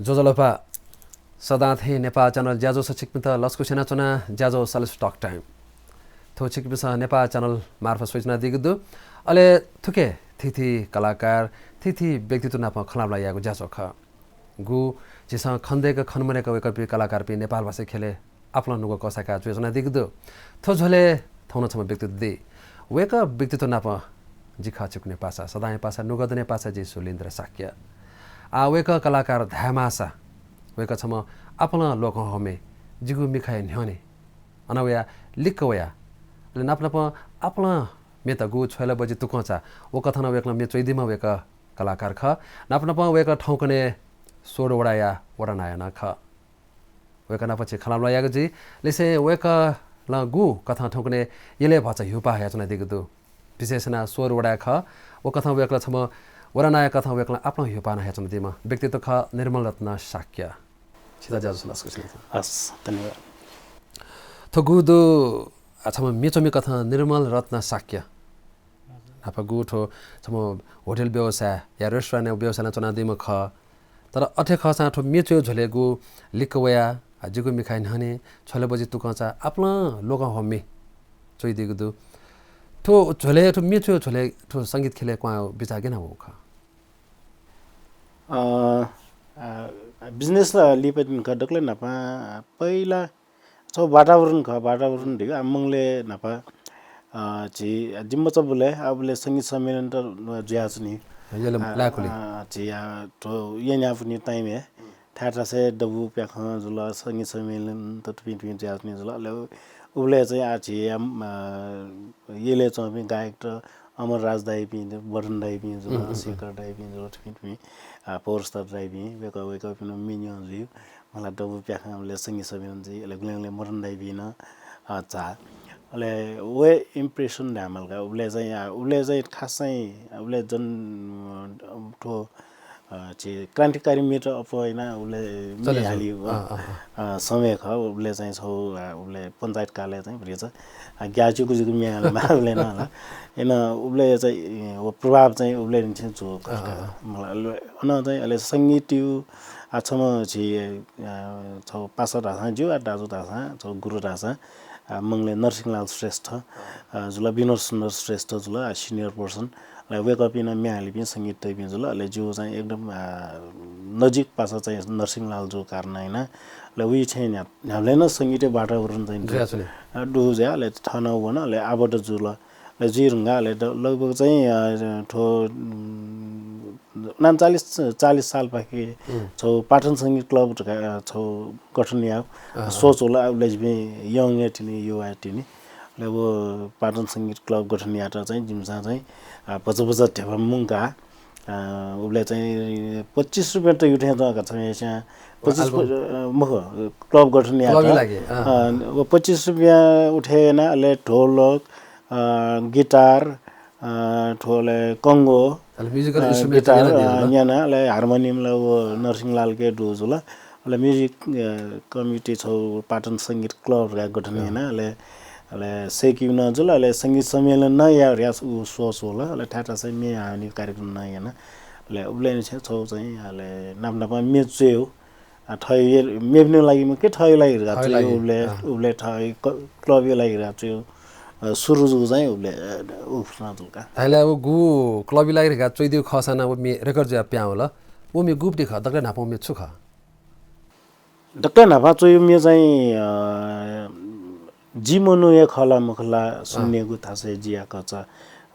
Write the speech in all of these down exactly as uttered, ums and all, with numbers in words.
ज्वजलपा, सदां थें नेपाः च्यानल ज्याझ्वलय् छिकपिन्त लसकुस यानाच्वना। ज्याझ्वः Salsa Talk Time। थ्व छिकपिन्सं नेपाः च्यानल मार्फत स्वयाच्वनादीगु दु। अले थुकी थीथी कलाकार, थीथी व्यक्तित्व नाप खँल्हाबल्हा यायेगु ज्याझ्वः खः। गु झीसं खनेदय्क खनेमदय्क वय्कःपिं कलाकारपिं नेपालभाषा ख्यलय् आपालं नुगः कःसा काः जुयाच्वनादीगु दु। थ्व झ्वलय् थौं नं छम्ह व्यक्तित्व दइ। वय्कः व्यक्तित्व नाप जि खः छिकपिनि पासा, सदांया पासा, नुगः दनेया पासा जि सुलिन्द्र शाक्य। आः वय्कः कलाकार धायेमाःसा वय्कः छम्ह आपालं लोकंह्वःम्ह, जिगु मिखाया न्ह्यःने अन वयाः लिक्क वयाः, अले नाप नापं आपालं म्येत गु छ्वय् ला बजि तुकंचा, व कथं नं वय्कलं म्ये च्वइदीम्ह वय्कः कलाकार खः। नाप नापं वय्कः थौंकन्हय् स्वरवडाया वडानायः नं खः। वय्कः नाप झी खँल्हाबल्हा यायेगु जुइ। लिसें वय्कलं गु कथं थौंकन्हय् यलय् भचा ह्यूपाः हयाच्वनादीगु दु। विशेष यानाः स्वरवडाया खः। व कथं वय्कलं छम्ह वडानायः कथं वय्कलं आपालं ह्यूपाः नं हयाच्वनादीम्ह व्यक्तित्व खः निर्मल रत्न शाक्य। छितः ज्याझ्वलय् लसकुस यानाच्वना। हस्, धन्यवाद। थ्व गु दु, आ, छम्ह म्ये च्वमि कथं निर्मल रत्न शाक्य। नाप गु थ्व छम्ह होटल व्यवसाय या रेस्टुरेन्ट व्यवसाय यानाच्वनादीम्ह खः। तर अथे खःसां थ्व म्ये च्वय् झ्वलय् गु लिक्क वयाः, आ, जिगु मिखाया न्ह्यःने छ्वय् ला बजि तुकंचा आपालं लोकंह्वःम्ह च्वइदीगु दु। थ्व झ्वलय्, थ्व म्ये च्वय् झ्वलय् थ्व संगीत ख्यलय् क्वहां बिचाः गय् यानाः वःगु खः? अ, अ, business लिपा तिनि खः दकलय् न्हापां पहिला छगू वातावरण खः, वातावरण धइगु, आ, मंगलय् न्हापा, अ, झी, आ, जिमि मचाबलय्, आ, उबलय् संगीत सम्मेलन त जुयाच्वनी। यलय् आ, लाय्‌कुलिं। आ, झी, आ, थ्व येँ न्ह्याःपुनि time हे। थाय् थासय् दबू प्याखं जुल, संगीत सम्मेलन त थुपिं थुपिं जुयाच्वनी जुल। अले उबलय् चाहिँ, आ, झी, आ, अ, यलय् च्वंपिं गायकत अमर राज दाइपिं, वर्धन दाइपिं जुल, उम्, उम्, उम्। शेखर दाइपिं जुल, थुपिं थुपिं, आ, पौरस्तर दाइपिं, वय्कः, वय्कःपिं म्ये न्यं जुइ। मला दबू प्याखं उबलय् संगीत सम्मेलन जुइ, अले गुलिं गुलिं मदन दाइपिं नं, अ, झाः। अले व impression धायेमाल का, उबलय् चाहिँ, आ, उबलय् चाहिँ खास चाहिँ, उबलय् जन, अ, थ्व, अ, झी क्रान्तिकारी म्येत अप्वः यानाः उबलय् म्ये चले हाली छु। व, अँ, अँ, अँ। अ, समय खः, उबलय् चाहिँ छगू, आ, उबलय् पञ्चायत कालय् चाहिँ भतिचा, आ, ग्याःचिकु जुकु म्ये हालेमाः उबलय् नं ला। अन उबलय् चाहिँ, ए, व प्रभाव चाहिँ उबलय् निंतिं जू। अँ, अँ, अँ। मला, अले, अन चाहिँ अले संगीतया, आ, छम्ह झी, अ, छगू पासा धाःसां ज्यू, आ, दाजु धाःसां, छगू गुरु धाःसां, आ, मंगलय् नरसिंहलाल श्रेष्ठ, अ, जुल, विनोद सुन्दर श्रेष्ठ जुल, आ, senior person। अले वय्कःपिं नं म्ये हालीपिं संगीत तइपिं जुल। अले ज्यू चाहिँ एकदम, आ, नजिक पासा चाहिँ नरसिंहलाल जूगु कारणं यानाः, अले उइ छेँय् न्ह्या-, न्ह्याबलें नं संगीतया वातावरण चाहिँ जुयाच्वनी। अ, दु जुया, अले थन वन, अले आबद्ध जुल। अले जुइ धुंकाः, अले द-, लगभग चाहिँ, अ, थ्व, उम्, उनान्चालिस, चालिस सालपाखे उम्। छगू पाटन संगीत क्लब धकाः, अ, छगू गठन याः। अँ, अँ। सोच वल, आ, उबलय् जिपिं young हे तिनि, युवा हे तिनि। अले व पाटन संगीत क्लब गठन यायेत चाहिँ जिमिसं चाहिँ, आ, भचा भचा धेबा मुंकाः, आ, उबलय् चाहिँ पच्चिस रुपियाँ तयागु थें च्वं का छम्हस्यां। पच्चिस album? अ, मखु, क्लब गठन यायेत। क्लबया लागि, अँ। अ, व पच्चिस रुपियाँ उठे यानाः, अले ढोलक, अ, गिटार, अ, थ्व अले कंगो, अले musical अ, instrument गिटार, न्यानादिल। अ, न्याना, अले हार्मोनियम ला व नरसिंहलालके दु जुल। अले music, अ, committee छगू पाटन संगीत क्लब धकाः गठन अँ। याना, अले, अले सय्‌केगु नं जुल, अले संगीत सम्मेलन नं याये धकाः उ सोच वल, अले थाय् थासय् म्ये हाःगु कार्यक्रम नं याना। अले उबलय् निसें छगू चाहिँ, अले नाप नापं म्ये च्वयेगु, आ, थःगु हे, मेपिनिगु लागि मखु, थःगु लागि धकाः थःगु च्वयेगु लागि, उबलय्, अँ। उबलय् थःगु क-, क्लबया लागि धकाः च्वयेगु, अ, सुरु जूगु चाहिँ उबलय्, अ, उ सुनां जुल का। धाइला व गु क्लबया लागि धकाः च्वइदीगु खःसां नं व म्ये record जुयाः पिहां वल। व म्ये गुपति खः, दकलय् न्हापां म्ये छु खः? दकलय् न्हापां च्वइगु म्ये चाहिँ, अ, जि मनू हे खः ला मखु ला, अँ। सुन्नेगु थासय् जिया कचा।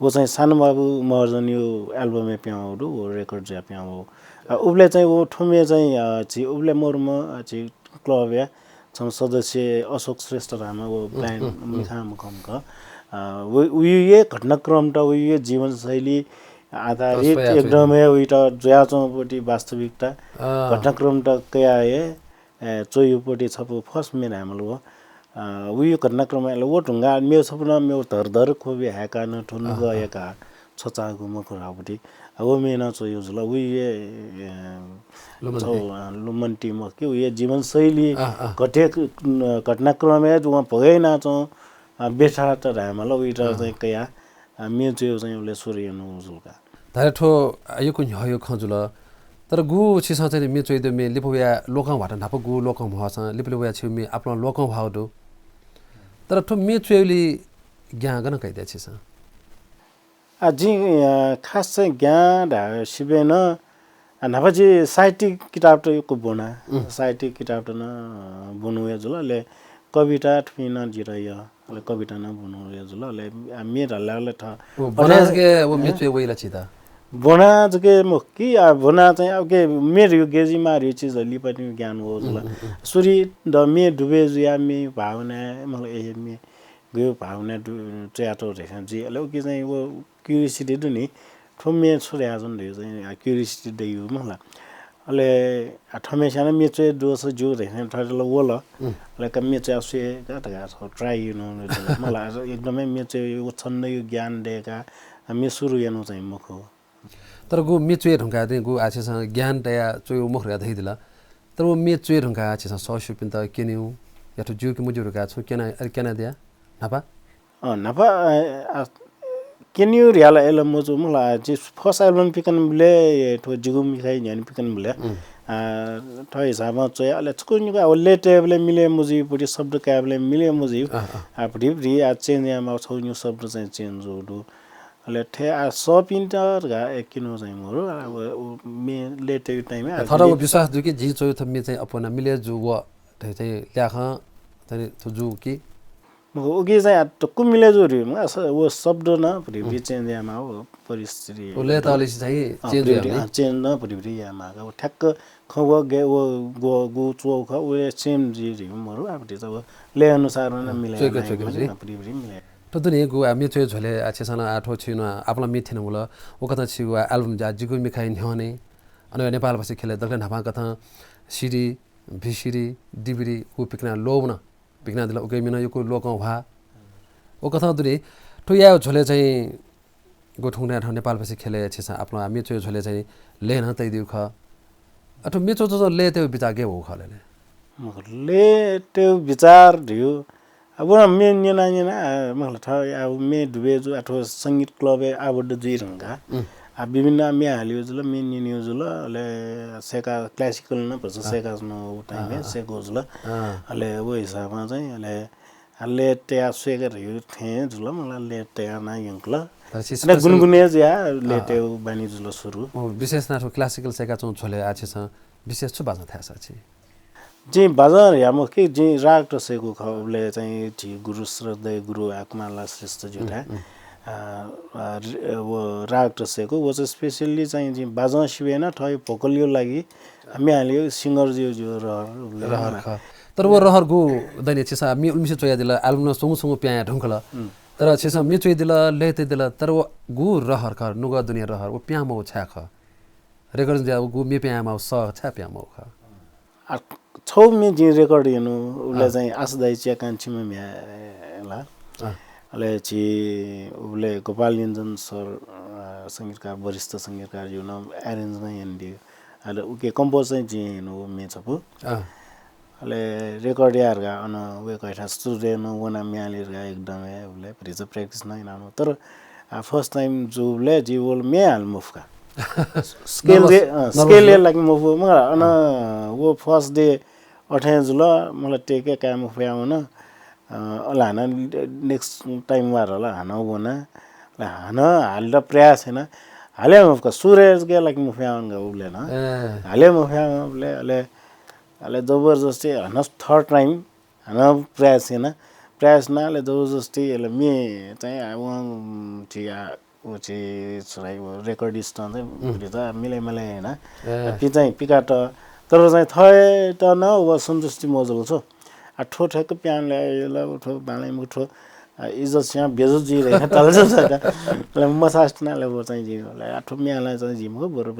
व चाहिँ सानबाबु महर्जनया album-य् पिहां वःगु दु, व record जुयाः पिहां वःगु। अ, उबलय् चाहिँ व थ्व म्ये चाहिँ, अ, झी उबलय् मरुम्ह, अ, झी क्लबया छम्ह सदस्य अशोक श्रेष्ठ धाःम्ह व उम्, blind, उम्, उम्। मिखां मखंम्ह खः। अ, व, वया हे घटनाक्रमत, वया हे जीवनशैली आधारित तस्वया एकदम चाहिँ। हे उइत जुयाच्वंपट्टि वास्तविकता अँ। घटनाक्रमत कयाः हे, ए, च्वइगुपट्टि छपु first म्ये धायेमाल व। अ, वया घटनाक्रम अले व धुंकाः मेगु छपु नं मेगु धरधर ख्वबि हाय्‌काः नं थ्व नुगः अँ, अँ। याकाः छचाःगु मखु धाःगुपट्टि। अ, व म्ये नं च्वइगु जुल। वया हे, ए, लुमन्ति। छौ, अ, लुमन्ति मखु कि, वया हे जीवनशैली अँ, अँ। घटे-, अ, घटनाक्रम हे वं भोगय् यानाच्वंगु, अ, व्यथात धायेमाल, उइत अँ। चाहिँ कयाः, अ, म्ये च्वयेगु चाहिँ उबलय् सुरु यानागु जुल का। धात्थें थ्व, अ, यक्व न्ह्यःया खँ जुल। तर गु छिसं चाहिँ म्ये च्वय् दु, म्ये लिपा वया लोकंह्वाः त न्हापा गु लोकंह्वाःसां लिपा लिपा वया छिगु म्ये आपालं लोकंह्वाः दु। तर थ्व म्ये च्वय्‌गुली ज्ञान गन कयादिया छिसं? आ, जिं, अ, खास चाहिँ ज्ञान धाः सिबें नं, आ, न्हापा जि साहित्यिक किताब त यक्व ब्वना। उम्। साहित्यिक किताब त नं ब्वनु वया जुल, अले कविता थुपिं नं जितः यः, अले कविता नं ब्वनु वया जुल, अले, आ, म्ये धाल अले थ-, व ब्वना अले जके व म्ये हँ? च्वय् वइ ला छित? ब्वना जके मखु कि, आ, ब्वना चाहिँ अब के म्ये धइगु गेजि माः धइगु चिज लिपातिनि ज्ञान वः जुल। उम्, उम्, उम्। सुरुइ द म्ये दुबे जुया म्ये भावना, मतलब, ए म्ये गयो भावना दु, च्वयातःगु धइसां जुइ। अले उकी चाहिँ व curiosity दु नि, थ्व म्ये छु धयाच्वन धइगु चाहिँ, आ, curiosity दइगु मला। अले, आ, थम्हेस्यां नं म्ये च्वय् दुसा ज्यू धइसां थथे ला वल। उम्। अले का म्ये च्वया स्वये का धकाः थ्व try यानु मला। आ, एकदमै म्ये च्वय् व छन्दया ज्ञान दय्‌का, आ, म्ये सुरु यानु चाहिँ मखु। तर गु म्ये च्वये धुंकाः चाहिँ गु आः छिसं ज्ञान तया च्वय् मखु धकाः धयादिल। तर व म्ये च्वये धुंकाः छिसं सःस्यूपिन्त क्यनेगु या थ्व ज्यू कि मज्यू धकाः छुं क्यना, अले क्यनादिया न्हापा? अँ, न्हापा, अ, अ, क्यनेगु धयाला अय्‌ला मजू मला। जि first album पिकनबलय् थ्व जिगु मिखाया न्ह्यःने पिकनबलय्, उम्। अ, थ्व हिसाबं च्वया, अले छकू निकू अब लय् तयेबलय् मिले मजुइगु, भति शब्द कायेबलय् मिले मजुइगु। अँ, अँ। आ, भति भति आ change यायेमाःगु, छगू निगू शब्द चाहिँ change जूगु दु। अले थथे आ सःपिन्त धकाः ए क्यनेगु चाहिँ मरु, आ, व, व म्ये लय् तयेगु time आ, थःत व भति विश्वास दु कि जिं च्वय् थ्व म्ये चाहिँ अप्वः नं मिले जू व धइगु चाहिँ ल्याखं चाहिँ थ्व जू कि? मखु, उकी चाहिँ आ, दक्व मिले जू धइगु मखु, आ, स-, व शब्द नं भति भति उम्। change यायेमाः, व परिस्थिति व लय् तःलिसे चाहिँ अँ, change भति भति, यायेमाः। अँ, change नं भति भति यायेमाः का। व ठ्याक्क खँ व गे-, व गु, गु च्वःगु खः, व same जुइ धइगु मरु, आ, भति चाहिँ व लय् अनुसार नं अँ, मिले च्वय्‌के, यायेमाः, च्वय्‌के भति। अँ, भति भति मिले। थ्व दुने गु आ म्ये च्वय् झ्वलय् आ छिसं नं आ थ्व छिगु नं आपालं म्ये थ्यनागु मला, उकथं छिगु आ album आ जिगु मिखाया न्ह्यःने, अन नेपालभाषी ख्यलय् दकलय् न्हापांकथं CD, VCD, DVD व पिकना ल्वःवन। पिकनादिल, उकी म्ये नं यक्व लोकंह्वाः। उकथं दुने थ्व याय् झ्वलय् चाहिँ गु थौंकन्हय् थौं नेपालभाषी ख्यलय् छिसं आपालं आ म्ये च्वय् झ्वलय् चाहिँ लय् नं तयादीगु खः। अ, थ्व म्ये च्वय् च्वय् लय् तयेगु बिचाः गय् वःगु खः लय्? मखु, लय् तयेगु बिचाः धइगु। अब व म्ये न्यना न्यना, आ, मतलब, थः, आ, म्ये दुबे जू, आ, थ्व संगीत club य् आबद्ध जुइ धुंकाः। उम्। आ, विभिन्न म्ये हालेगु जुल, म्ये न्यनेगु जुल, अले सय्‌का classical नं भचा अँ। सय्‌का नं व time य् अँ, अँ। सय्‌कू जुल। अँ। अले व हिसाबं चाहिँ, अले, आ, लय् तया स्वय्‌का धइगु थें जुल, मला लय् तया ना यंकल। तर छि अले special गुनगुने जुया लय् अँ, अँ। तयेगु बानी जुल सुरु। व विशेष ना थ्व classical सय्‌का च्वं झ्वलय् आ छिसं विशेष छु बाजं थाय्‌सा छि? जिं बाजं धया मखु कि, जिं राग त सय्‌कू खः। उबलय् चाहिँ झी गुरु, श्रद्धेय गुरु आ कुमारलाल श्रेष्ठ ज्यू धाये। उम्, उम्। आ, आ, र-, व राग त सय्‌कू, व चाहिँ specially चाहिँ जिं बाजं सिबें नं थः vocal या लागि म्ये हालेगु singer ज्यू, ज्यू रहर, उबलय् रहर नं। खः। तर व रहर गु दनि छिसं म्ये उलिमछि च्वयादिल, album नं स्वंगू स्वंगू पिहां धुंकल। उम्। तर छिसं म्ये च्वयादिल, लय् तयादिल, तर व गु रहर खः, नुगः दुने रहर, व पिहां मवःगु छाय् खः? Record जुयाः व गु म्ये पिहां मवःगु सः छाय् पिहां मवःगु खः? आ, छगू म्ये जिं record यानु, उबलय् अँ। चाहिँ आशा दाइ चिया कान्छिम्ह म्ह्याय् ला। अँ। अले झी उबलय् गोपाल योञ्जन सर, अ, संगीतकार, वरिष्ठ संगीतकार ज्यू नं arrange नं यानादिल। अले उकी compose चाहिँ जिं यानु व म्ये छपु। अँ। अले record याये धुंकाः अन वय्‌कःयाथाय् studio य् नं वना म्ये हाले धुंकाः एकदम हे उबलय् भतिचा practice नं यानानु। तर, आ, first time जूबलय् जि वल म्ये हाले मफुका। Scale nervous, दे, अँ, nervous scale दे दु। लागि मफु, मखु ला, अन अँ। व first day अथें जुल, मला टेके काये मफयावन। अ, अले हानं next time वार ला हानं वना। अले हानं हालेत प्रयास याना। हाले मफुका, सुर हे जक लाके मफयावन का उबलय् नं। अँ। हाले मफयावन उबलय्, अले, अले जबरजस्ती हानं third time हानं प्रयास याना। प्रयास याना अले जबरजस्ती अले म्ये चाहिँ आ, वं, ठीक आ, व चाहिँ छोराइ व recordist नं चाहिँ उम्। भतिचा मिले मिले याना। ए। पि चाहिँ पिकात, तर चाहिँ थःत नं व सन्तुष्टि मजुल छु। आ, थ्व ठ्याक्क पिहां लायेला, व थ्व बांलाइ मखु थ्व, आ, इज्जत स्यां बेइज्जत जुइ धकाः तल जक। अले मसास तना अले व चाहिँ जि, अले आ, थ्व म्ये हाले चाहिँ जि मखु, बरु,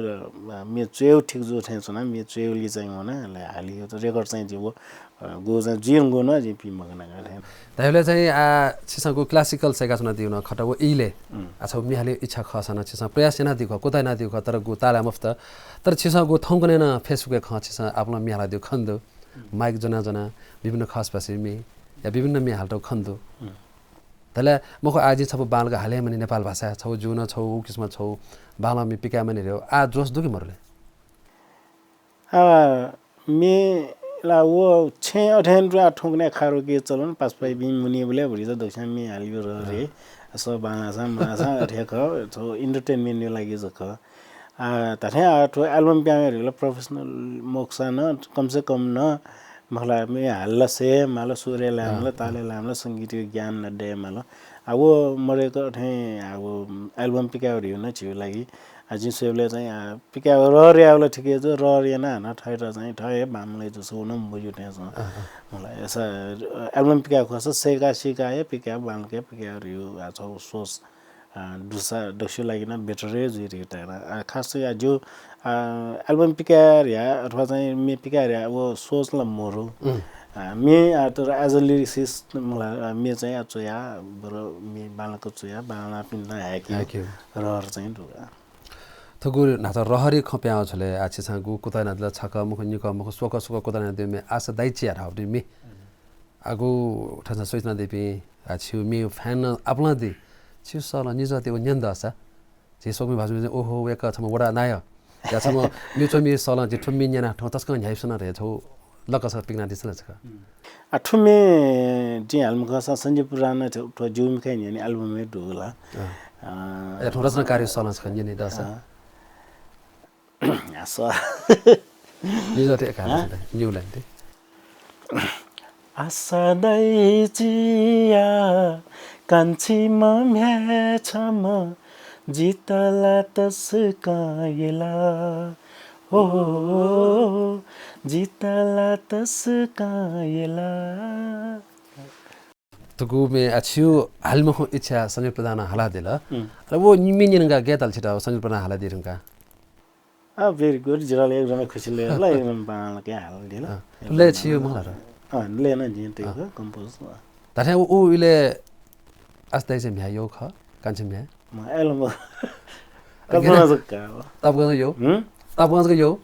आ, म्ये च्वयेगु ठीक जू थें च्वना, म्ये च्वयेगुलि चाहिँ वना, अले हाले record चाहिँ जि व अ, गु चाहिँ जुइ धुंकूगु नं जिं पि मखना का थें। धाइबलय् चाहिँ, आ, छिसं गु classical सय्‌का च्वनादीगु नं खः त, व इलय्। उम्। आ, छगू म्ये हालेगु इच्छा खःसां नं छिसं प्रयास यानादीगु खः, कुतः यानादीगु खः, तर गु ताल हे मफुत। तर छिसं गु थौंकन्हय् नं Facebook य् खः, छिसं आपालं म्ये हालादीगु खने दु। उम्। Mic ज्वना ज्वना विभिन्न खस भाषी म्ये या विभिन्न म्ये हालातःगु खने दु। उम्। धाइबलय् मखु, आः जिं छपु बांलाक हाले मानि नेपाल भाषाय्, छगू ज्यू नं छगू किसिमं छगू बांलाःगु म्ये पिकाये मानि धयागु आ जोस दु कि मरु ले? आ, मे ला व छेँ अथें तुं आ थौंकन्हय् खारो के चलन पासपाइपिं मुनिबलय् भतिचा दक्वस्यां मे हालियो रः रे। अँ। स बांलासां मलासां अथे खः, थ्व entertainment या लागि जक। आ, धात्थें आ थ्व album पिकायेगु ला professional मखुसां नं कम से कम नं मखुला मे हालला सय् माल, सुर लायेमाल, अँ, ताल लायेमाल, संगीत ज्ञान नं दयेमाल। आ व मदय्क अथें आ व album पिकायेगु नं झीगु लागि आ, जिं स्वयेबलय् चाहिँ, आ, पिकायेगु रः यायेबलय् ठीक हे जू, रः यानाः हानं थःत चाहिँ, थः हे बांमलाइ जूसा व नं मज्यू थें च्वं। अँ, अँ। मला, अय्सा, अ, album पिकायेगु खःसा सय्का, सय्का हे पिकायेगु, बांलाक हे पिकायेगु, आ, छगू सोच, आ, दुसा, दक्वसिया लागि नं better हे जुइ धकाः ताय्का। आ, खास चाहिँ, आ, जिगु, आ, album पिकायेगु या अथवा चाहिँ मे पिकायेगु या, व सोच ला मरु। उम्। आ, मे, आ, तर as a lyricist, मला, आ, मे चाहिँ, आ, च्वया, बरु मे बांलाक च्वया, बांलाःपिन्त हाय्के, हाय्के। रः चाहिँ दु का। थुगु न्हाचः रहरि खँ पिहां वःगुलिं आ छिसं गु कुतः यानादिल, छकः मखु, निकः मखु, स्वकः स्वकः कुतः यानादीम्ह आशा दाइ चिया धाःगु दु मे। आगु थन स्वयाच्वनादीपिं आ छिगु मे fan आपालं दी। छिगु सलं निजः ति व न्यन दःसा। झी स्वकुमि भाजु ओहो वय्कः छम्ह वडा नायः। या छम्ह मे च्वमि सलं जि थ्व मे न्यना थौं तसकं न्ह्याइपुसे नं रे छौ लकस पिकनादिसँ ला छकः। आ, थुमे जिं हाले मखुसा सञ्जीव प्रधान थ्व, थ्व ज्यू मिखाय् न्ह्यःने album हे दु ला। अँ। अँ। ए, थ्व रचनाकार सलं छकः न्यने दःसा। अँ। आ, स-, निजः ति एका हाँ? न्यू line ति। आशा दाइ चिया, कान्छीम्ह म्ह्याय् छम्ह, जितः ला तसकं यला। हो, जितः ला तसकं यला। थुगु मे आ छिगु हाले मखु इच्छा सञ्जीव प्रधानं हालादिल। उम्। अले व मे न्यंकाः गय् ताल छितः सञ्जीव प्रधानं हालादी धुंकाः? आ, very good। जितः ला एकदमै खुसी लय् ला, एकदम बांलाक हालादिल। अँ। लय् छिगु मखु ला? अँ, लय् नं जिं तयागु, अँ। Compose। धात्थें उ, उ इलय् आशा दाइ चाहिँ म्ह्याय् यःगु खः, कान्छी म्ह्याय्। म आयल म। अ, कल्पना जक का। तापाकं जक यः? हुँ? तापाकं जक यः?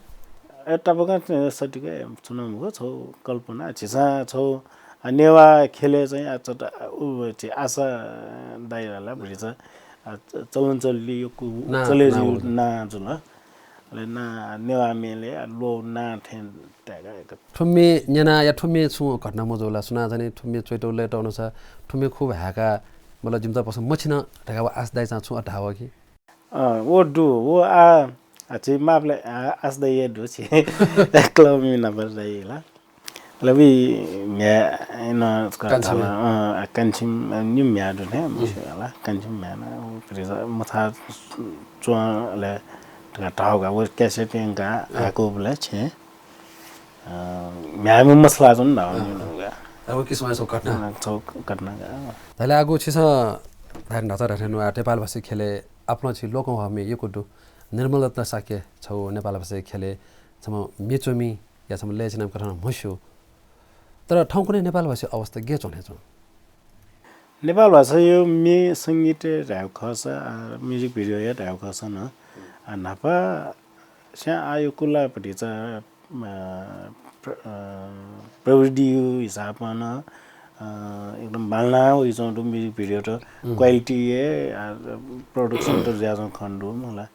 ए, तापाकं सतिक छुं नं मखु, छौ कल्पना, झीसं छौ, अ, नेवाः ख्यलय् चाहिँ आ, चत, उ, झी आशा दाइ ला भतिचा, आ, च-, चलनचल्ती यक्व ना, चले ना जुल। अले ना, नेवाः मेले, आ, ल्वः ना थें ताय्का एक। थ्व मे न्यना या थ्व मे छुं घटना मजू ला, सुनां चाहिँ थ्व मे च्वयेत लय्त अनुसार थ्व मे खुब हाय्का, मतलब जिमित पसं मछिन धकाः व आशा दाइचां छुं अथे धाः कि? अँ, व दु, व आ, आ, झी मापले, आ, आशा दाइ हे दु, झी club मि नाप दाइ ला। ला वि म्ह्याय् नं कान्छी। अँ, कान्छी, अ, निम्ह म्ह्याय् दु थें, मस्यू ला, कान्छी म्ह्याय् नं, व भतिचा मछाः च्वं, अले धकाः धाःगु का, व cassette यंकाः हाय्कूबलय् छेँ, अ, म्ह्याय्म्ह मछाः च्वन धाःगु का। अ, व किसिमं छौ घटना। अँ, छौ घटना का। धाःसा आगु छिसं धाये न्हाचः धात्थें नु आ नेपालभाषी ख्यलय् आपालं छि लोकंह्वाःम्ह यक्व दु। निर्मल रत्न शाक्य छौ नेपालभाषी ख्यलय् छम्ह मे च्वमि या छम्ह लय् चिनाम्ह कथं म्हस्यू। तर थौंकन्हय् नेपालभाषी अवस्था गय् च्वं थें च्वं? नेपालभाषाया मे संगीत धायेगु खःसा, आ, music video या धायेगु खःसा नं, आ, न्हापा स्यां आः यक्व ला भतिचा, अ, प्र-, अ, प्रविधिया हिसाबं नं, अ, एकदम बांलाः वइच्वंगु दु music video त। उम्। Quality हे, आ, production त जुयाच्वंगु खने दु मला। आ,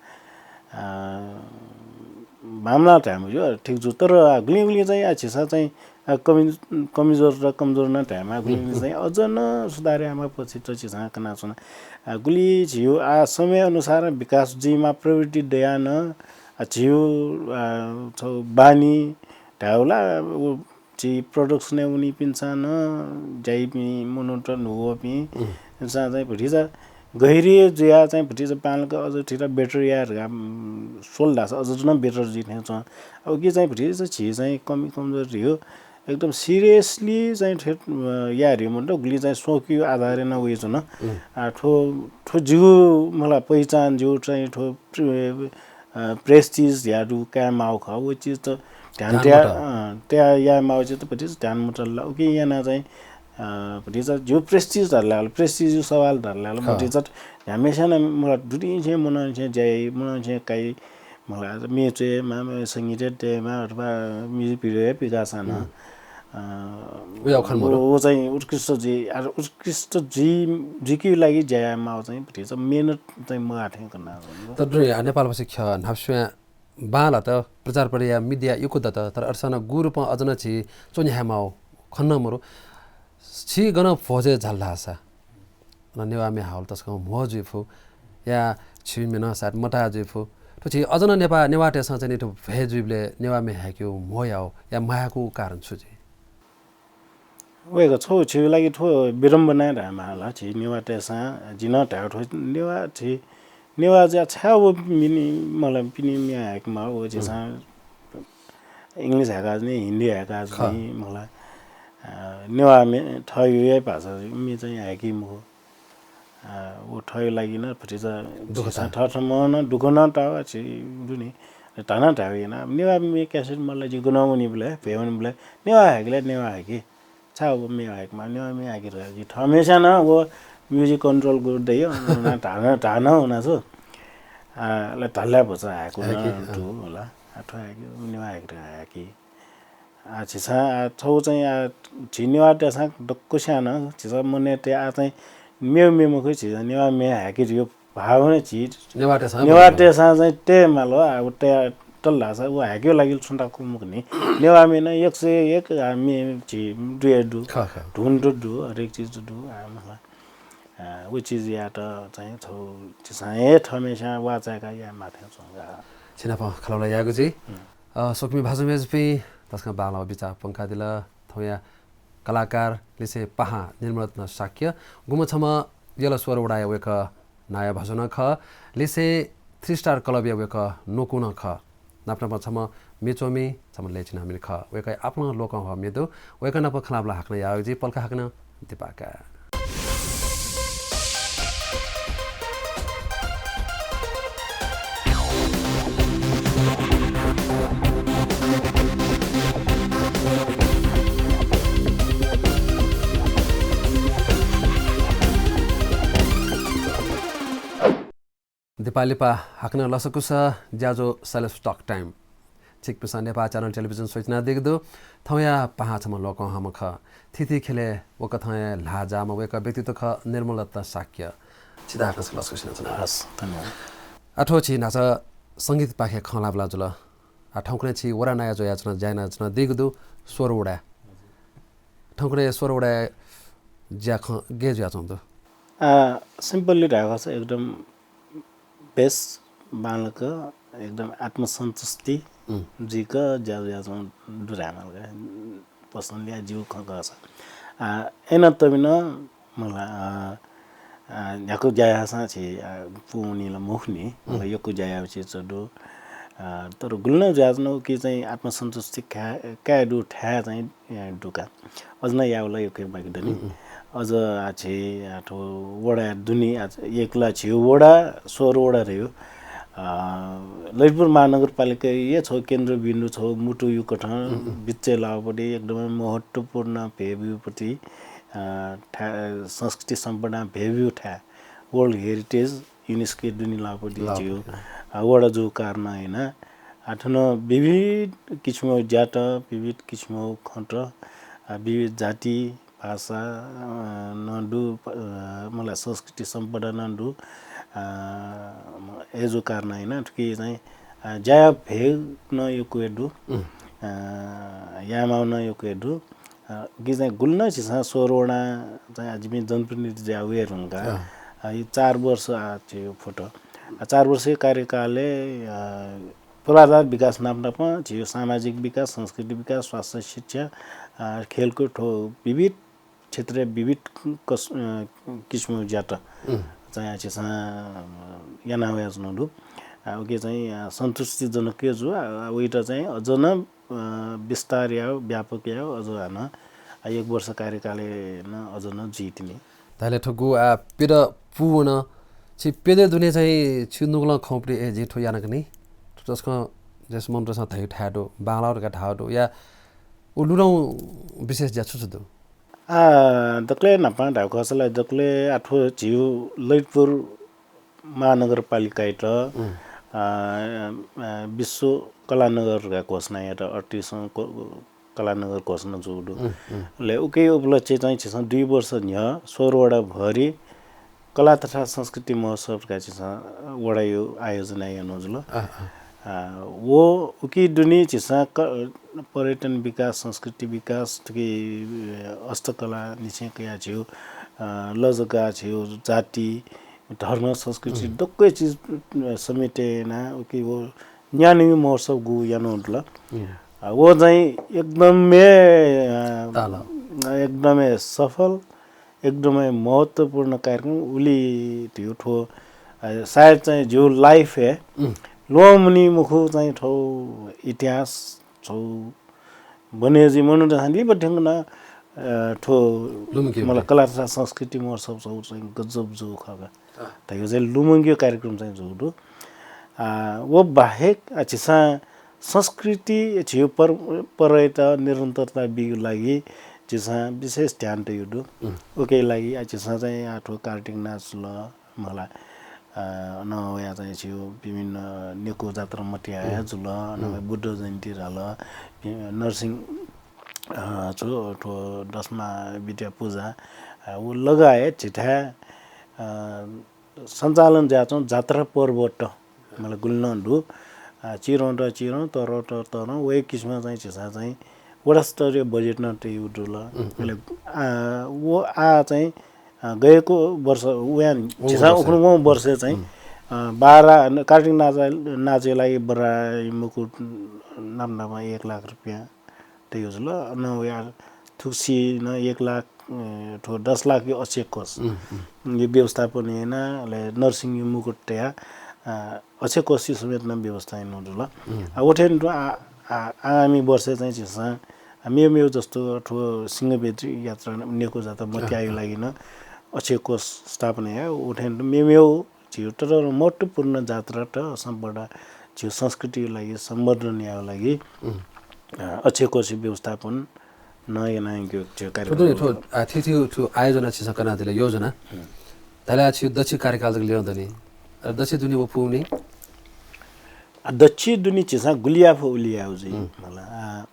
बांमलाः धाये मज्यू, ठीक जू। तर, आ, गुलिं गुलिं चाहिँ, आ, झीसं चाहिँ, आ, कमि-, कमजोर र कमजोर नं धायेमाः, गुलिं गुलिं चाहिँ अझ नं सुधार यायेमाः पक्षत झीसं कनाच्वना। आ, गुलि झीगु, आ, समय अनुसार विकास जुइमाः प्रवृत्ति दयाः नं, आ, झीगु, आ, छौ बानी धायेगु ला, व झी production-य् वनीपिन्सं नं ज्याइपिं मनूत न्हूगुपिं, उम्। इमिसं चाहिँ भतिचा गहिरिया जुयाः चाहिँ भतिचा बांलाक अझ थुइत better याये धकाः, उम्, स्वल धाःसा अझ नं better जुइ थें च्वं। अब उकी चाहिँ भतिचा झी चाहिँ कमी कमजोरी हो। एकदम seriously चाहिँ थें, अ, याये धइगु मखु, गुलि चाहिँ स्वकुया आधारय् नं वइच्वन। उम्। आ, थ्व, थ्व जिगु मला पहिचान, जिगु चाहिँ थ्व प्र-, अ, prestige धयागु काये माःगु खः, व चिज त ध्यान ध्यान तया, मत। अ, तया याये माःगु चिज त भतिचा ध्यान मतल ला। उकिं यानाः चाहिँ, अ, भतिचा जिगु prestige धाल ला, prestige जिगु सवाल धाल ला, खः। भतिचा न्ह्याम्हस्यां नं मला दुदिंसे मनंसे ज्या याइ, मनंसे काइ, मला मे च्वयेमाः, संगीत हे तयेमाः अथवा music video हे पिकाःसां नं। उम्। अ, उया खने मरु। व, व चाहिँ उत्कृष्ट जुइ, आ, उत्कृष्ट जुइ, जुइके लागि ज्या याये माःगु चाहिँ भतिचा मेहनत चाहिँ मगाः थें कना। तर दुने, आ, नेपालभाषी ख्यः न्हापा स्वयां बांलात, प्रचार प्रयाः media यक्व दत, तर अथेसां नं गुगु रूपं अझ नं झी च्वने हयेमाःगु खँ नं मदु। छि गन भ्वजय् झाल धाःसा अन नेवाः म्ये हाःगु ला तसकं म्हो जुइ फु, या छिमि म्ये नं सायद मताः जुइ फु। थ्व झी अझ नं नेपाः, नेवाःतय्‌सं चाहिँ नि थ्व भ्वय् जुइबलय् नेवाः म्ये हाय्‌केगु म्हो याःगु या मयाःगु कारण छु जुइ? वय्‌कः छगू झीगु लागि थ्व विडम्बना हे धायेमाः ला। झी नेवाःतय्‌सं, जिं नं धायेगु थ्व नेवाः, झी नेवाः जुयाः छाय् व मिनि, मला, पिने म्ये हाय्‌केमाः, व झीसं English हाय्‌का जुनि, हिन्दी हाय्‌का जुनि, मला, अ, नेवाः म्ये, थःगु हे भाषा म्ये चाहिँ हाय्‌की मखु। अ, व थःगु लागि नं भतिचा दुःख झीसं ताः। थःथम्हं नं दुःख नं ताः वा झी दुनि। धाना धायेगु याना, नेवाः म्ये cassette मला जि गनं वनीबलय्, भ्वय् वनीबलय्, नेवाः हाय्‌के ला नेवाः हाय्‌के। छाय् व म्ये हाय्‌केमाः, नेवाः म्ये हाय्‌के धकाः जि थःम्हेस्यां नं व music control गुरु दइ, अन धाना, धाना वना छु। अ, ला धाल्ला भचा हाय्‌कू नं दु होला। अ, थ्व हाय्‌के, नेवाः हाय्‌के धकाः हाय्‌की। आ, झीसं, आ, छगू चाहिँ, आ, झी नेवाःतय्‌सं दक्वस्यां नं झीसं मनय् तयाः, आ, चाहिँ मेव मे मखु, झीसं नेवाः म्ये हाय्‌के धइगु भावना झी नेवाःतय्‌सं नेवाःतय्‌सं चाहिँ तये माल, आ, व तया तल धाःसा व हाय्‌केगु लागि छुं ताःगु मखु नि। नेवाः म्ये नं एक सय एक, आ, म्ये झी दुया दु, खः, खः। धुन दु, हरेक चिज दु, आ, मला। आ, व चिजयात चाहिँ छगू झीसं हे थःम्हेस्यां वाःचाय्‌का याये माः थें च्वं का। छिनाप खँल्हाबल्हा यायेगु जुइ। अ, स्वकुमि भाजु मय्‌जुपिं, तसकं बांलाःगु बिचाः प्वंकादिल। थौंया कलाकार लिसें पाहां निर्मलरत्न शाक्य, गुम्ह छम्ह यल स्वर वडाया वय्‌कः नायः भाजु नं खः, लिसें थ्री स्टार क्लबया वय्‌कः न्वकू नं खः। नाप नापं छम्ह म्ये च्वमि, छम्ह लय् चिनामि खः। वय्‌कःया आपालं लोकंह्वाः म्ये दु। वय्‌कः नाप खँल्हाबल्हा हाकनं यायेगु जुइ, पलख हाकनं दिपाका। दिपाः लिपा हाकनं लसकुस ज्याझ्वः Celebs Talk Time। छिकपिन्सं नेपाः च्यानल टेलिभिजन स्वयाच्वनादीगु दु। थौंया पाहां छम्ह लोकंह्वाःम्ह खः। थीथी ख्यलय् वकथं हे ल्हाः जाःम्ह वय्‌कः व्यक्तित्व खः निर्मलरत्न शाक्य। छितः हाकनं लसकुस यानाच्वना। हस्, धन्यवाद। आः थ्व झी न्हाचः संगीतपाखे खँ ल्हाःबल्हा जुल। आः थौंकन्हय् छि वडा नायः जुयाच्वना, ज्या यानाच्वनादीगु दु, स्वर वडा। थौंकन्हय् स्वर वडाया ज्याखँ गय् जुयाच्वंगु दु? आ, simply धायेगु खःसा एकदम बेस बांलाक एकदम आत्मसन्तुष्टि उम्। जुइक ज्या जुयाच्वंगु दु धायेमाल का। Personally आ, जिगु खँ खःसा। आ, अय्‌नं तबि नं मला, आ, आ, न्ह्याक्व ज्या याःसां छि, आ, पूवनी ला मखुनि। मला उम्। यक्व ज्या याःगु चिज दु। आ, तर गुलि नं जुयाच्वन उकी चाहिँ आत्मसन्तुष्टि का-, काये दु थाय् चाहिँ ए, दु का। अझ नं यायेगु ला यक्व बाकी दनि। उम्, उम्। अझ आः झी, आ, थ्व वडा दुनि, आ, एक ला झीगु वडा, स्वर वडा धइगु। आ, ललितपुर महानगरपालिकाया छगू केन्द्रबिन्दु, छगू मुटु उकथं उम्, उम्। बिचय् लाःपट्टि एकदमै महत्त्वपूर्ण भेब्यूपट्टि, आ, थाय्, संस्कृति सम्पदा भेब्यू थाय्, World Heritage UNESCO दुनि लाःपट्टि लाःपट्टि। झीगु, आ, वडा जूगु कारणं यानाः आः थन विविध किसिमया ज्यात, विविध किसिमया खँत, आ, विविध जाति, भाषा, अ, नं दु, अ, मला संस्कृति सम्पदा नं दु। अ, अय्‌जूगु कारणं यानाः थुकी चाहिँ, अ, ज्या याये भेग नं यक्व हे दु। उम्। अ, यायेमाःगु नं यक्व हे दु। अ, उकी चाहिँ गुलि नं झीसं स्वर वडां चाहिँ आः जिमि जनप्रतिनिधि जुयाः वये धुंकाः, अँ। अ, यि चार वर्ष आः झीगु फुत। अ, चार वर्षया कार्यकालय्, अ, पूर्वाधार विकास नाप नापं झीगु सामाजिक विकास, संस्कृति विकास, स्वास्थ्य, शिक्षा, अ, खेलकुद थ्व विविध क्षेत्रय् विविध कस-, अ, किसिमया ज्यात उम्। चाहिँ आः झीसं, अ, याना वयाच्वनागु दु। अ, उकी चाहिँ, अ, सन्तुष्टिजनक हे जू। अ, वइत चाहिँ अझ नं अ, विस्तार यायेगु, व्यापक यायेगु, अझ हानं, आ, एक वर्ष कार्यकालय् नं अझ नं जुइतिनि। धाःसा थुगु, आ, प्यदँ पूवन, छि प्यदँया दुने चाहिँ छि नुगलं खंपट्टि, ए, जिं थ्व यानागु नि। थ्व तसकं जस मनूतय्‌सं धइगु थाय् दु, बांलाः धकाः धाःगु दु, या उ लुधं विशेष ज्या छु छु दु? आ, दकलय् न्हापां धायेगु खःसा ला दकलय् आः थ्व झीगु ललितपुर महानगरपालिकायात, उम्। आ, आ, विश्व कलानगर धकाः घोषणा यात, अड्तिसौँ क-, कलानगर घोषणा जूगु दु। उम्, उम्। अले उकी उपलक्ष्य चाहिँ झीसं दुई वर्ष न्ह्यः स्वर वडाभरि कला तथा संस्कृति महोत्सव धकाः झीसं वडाया आयोजना यानागु जुल। अँ, अँ। अ, व उकी दुने झीसं क-, पर्यटन विकास, संस्कृति विकास, थुकी, अ, हस्तकला निसें कयाः झीगु, अ, लजगाः, झीगु जाति, धर्म, संस्कृति दक्व चिज, अ, समेटे यानाः उकी व न्यान्हु महोत्सव गु यानागु दु ला। अ, व चाहिँ एकदमै, अ, एकदमै सफल, एकदमै महत्त्वपूर्ण कार्यक्रम उलि धइगु थ्व, अ, सायद चाहिँ झीगु life हे ल्वःमनी मखु चाहिँ थ्व इतिहास छौ बने जुइ मनूतय्सं लिपा थ्यंक नं, अ, थ्व लुमंके मतलब कला तथा संस्कृति महोत्सव छौ चाहिँ गजब जू खः का। धइगु चाहिँ लुमंकेगु कार्यक्रम चाहिँ जूगु दु। अ, व बाहेक, अ, झीसं संस्कृति, झीगु पर-, परय्त निरन्तरता बीगु लागि झीसं विशेष ध्यान तयेगु दु। उकिया लागि, अ, झीसं चाहिँ, अ, थ्व कार्तिक नाच जुल, मला, अ, नं वया चाहिँ झीगु विभिन्न नेकू जात्रा मतिया हे जुल, नं बुद्ध जयन्ती धाल, वि-, नरसिंह, अ, छु, थ्व दशमा विद्या पूजा, अ, व लगायत झीथाय्, अ, सञ्चालन जुयाच्वंगु जात्रा पर्वत, मतलब गुलि नं दु। अ, चिरौं त चिरौं, तरौं त तरौं, वहे किसिमं चाहिँ झीसं चाहिँ वडास्तरीय बजेट नं तयेगु दु ल। अले, अ, व आः चाहिँ, अ, गएको वर्ष, वया झीसं वर्ष। उखुन्हु वंगु वर्ष चाहिँ, अ, बारा, कार्तिक नाच, नाचया लागि बराइ मुकुट नाप नाप एक लाख रुपियाँ तयेगु जुल। अन वया थुगुसी नं एक लाख, अ, थ्व दस लाख यो अक्षय कोष यो व्यवस्थापन याना, अले नरसिंह मुकुट तया, अ, अक्षय कोष समेत नं व्यवस्था यानागु जुल। आ, उथें तुं आ, आ, आगामी वर्ष चाहिँ झीसं, आ, मेमेगु जस्तो थ्व सिंहबेदी यात्रा नेकू जात्रा मतियाया लागि नं अक्षय कोष स्थापना या, उथें तुं मेमेगु झीगु तर महत्त्वपूर्ण जात्रात सम्पदा, झीगु संस्कृतिया लागि संवर्धन यायेगु लागि, अ, अक्षय कोष व्यवस्थापन नं यानागु झीगु कार्यक्रम। थ्व, आ, थ्व, थ्व, थ्व आयोजना झीसं कनादिल योजना। धाःसा झीगु दच्छि कार्यकाल जक ल्यं दनि। अ, दच्छि दुने व पूवनी? आ, दच्छि दुने झीसं गुलि याये फु उलि यायेगु जुइ। मला, आ,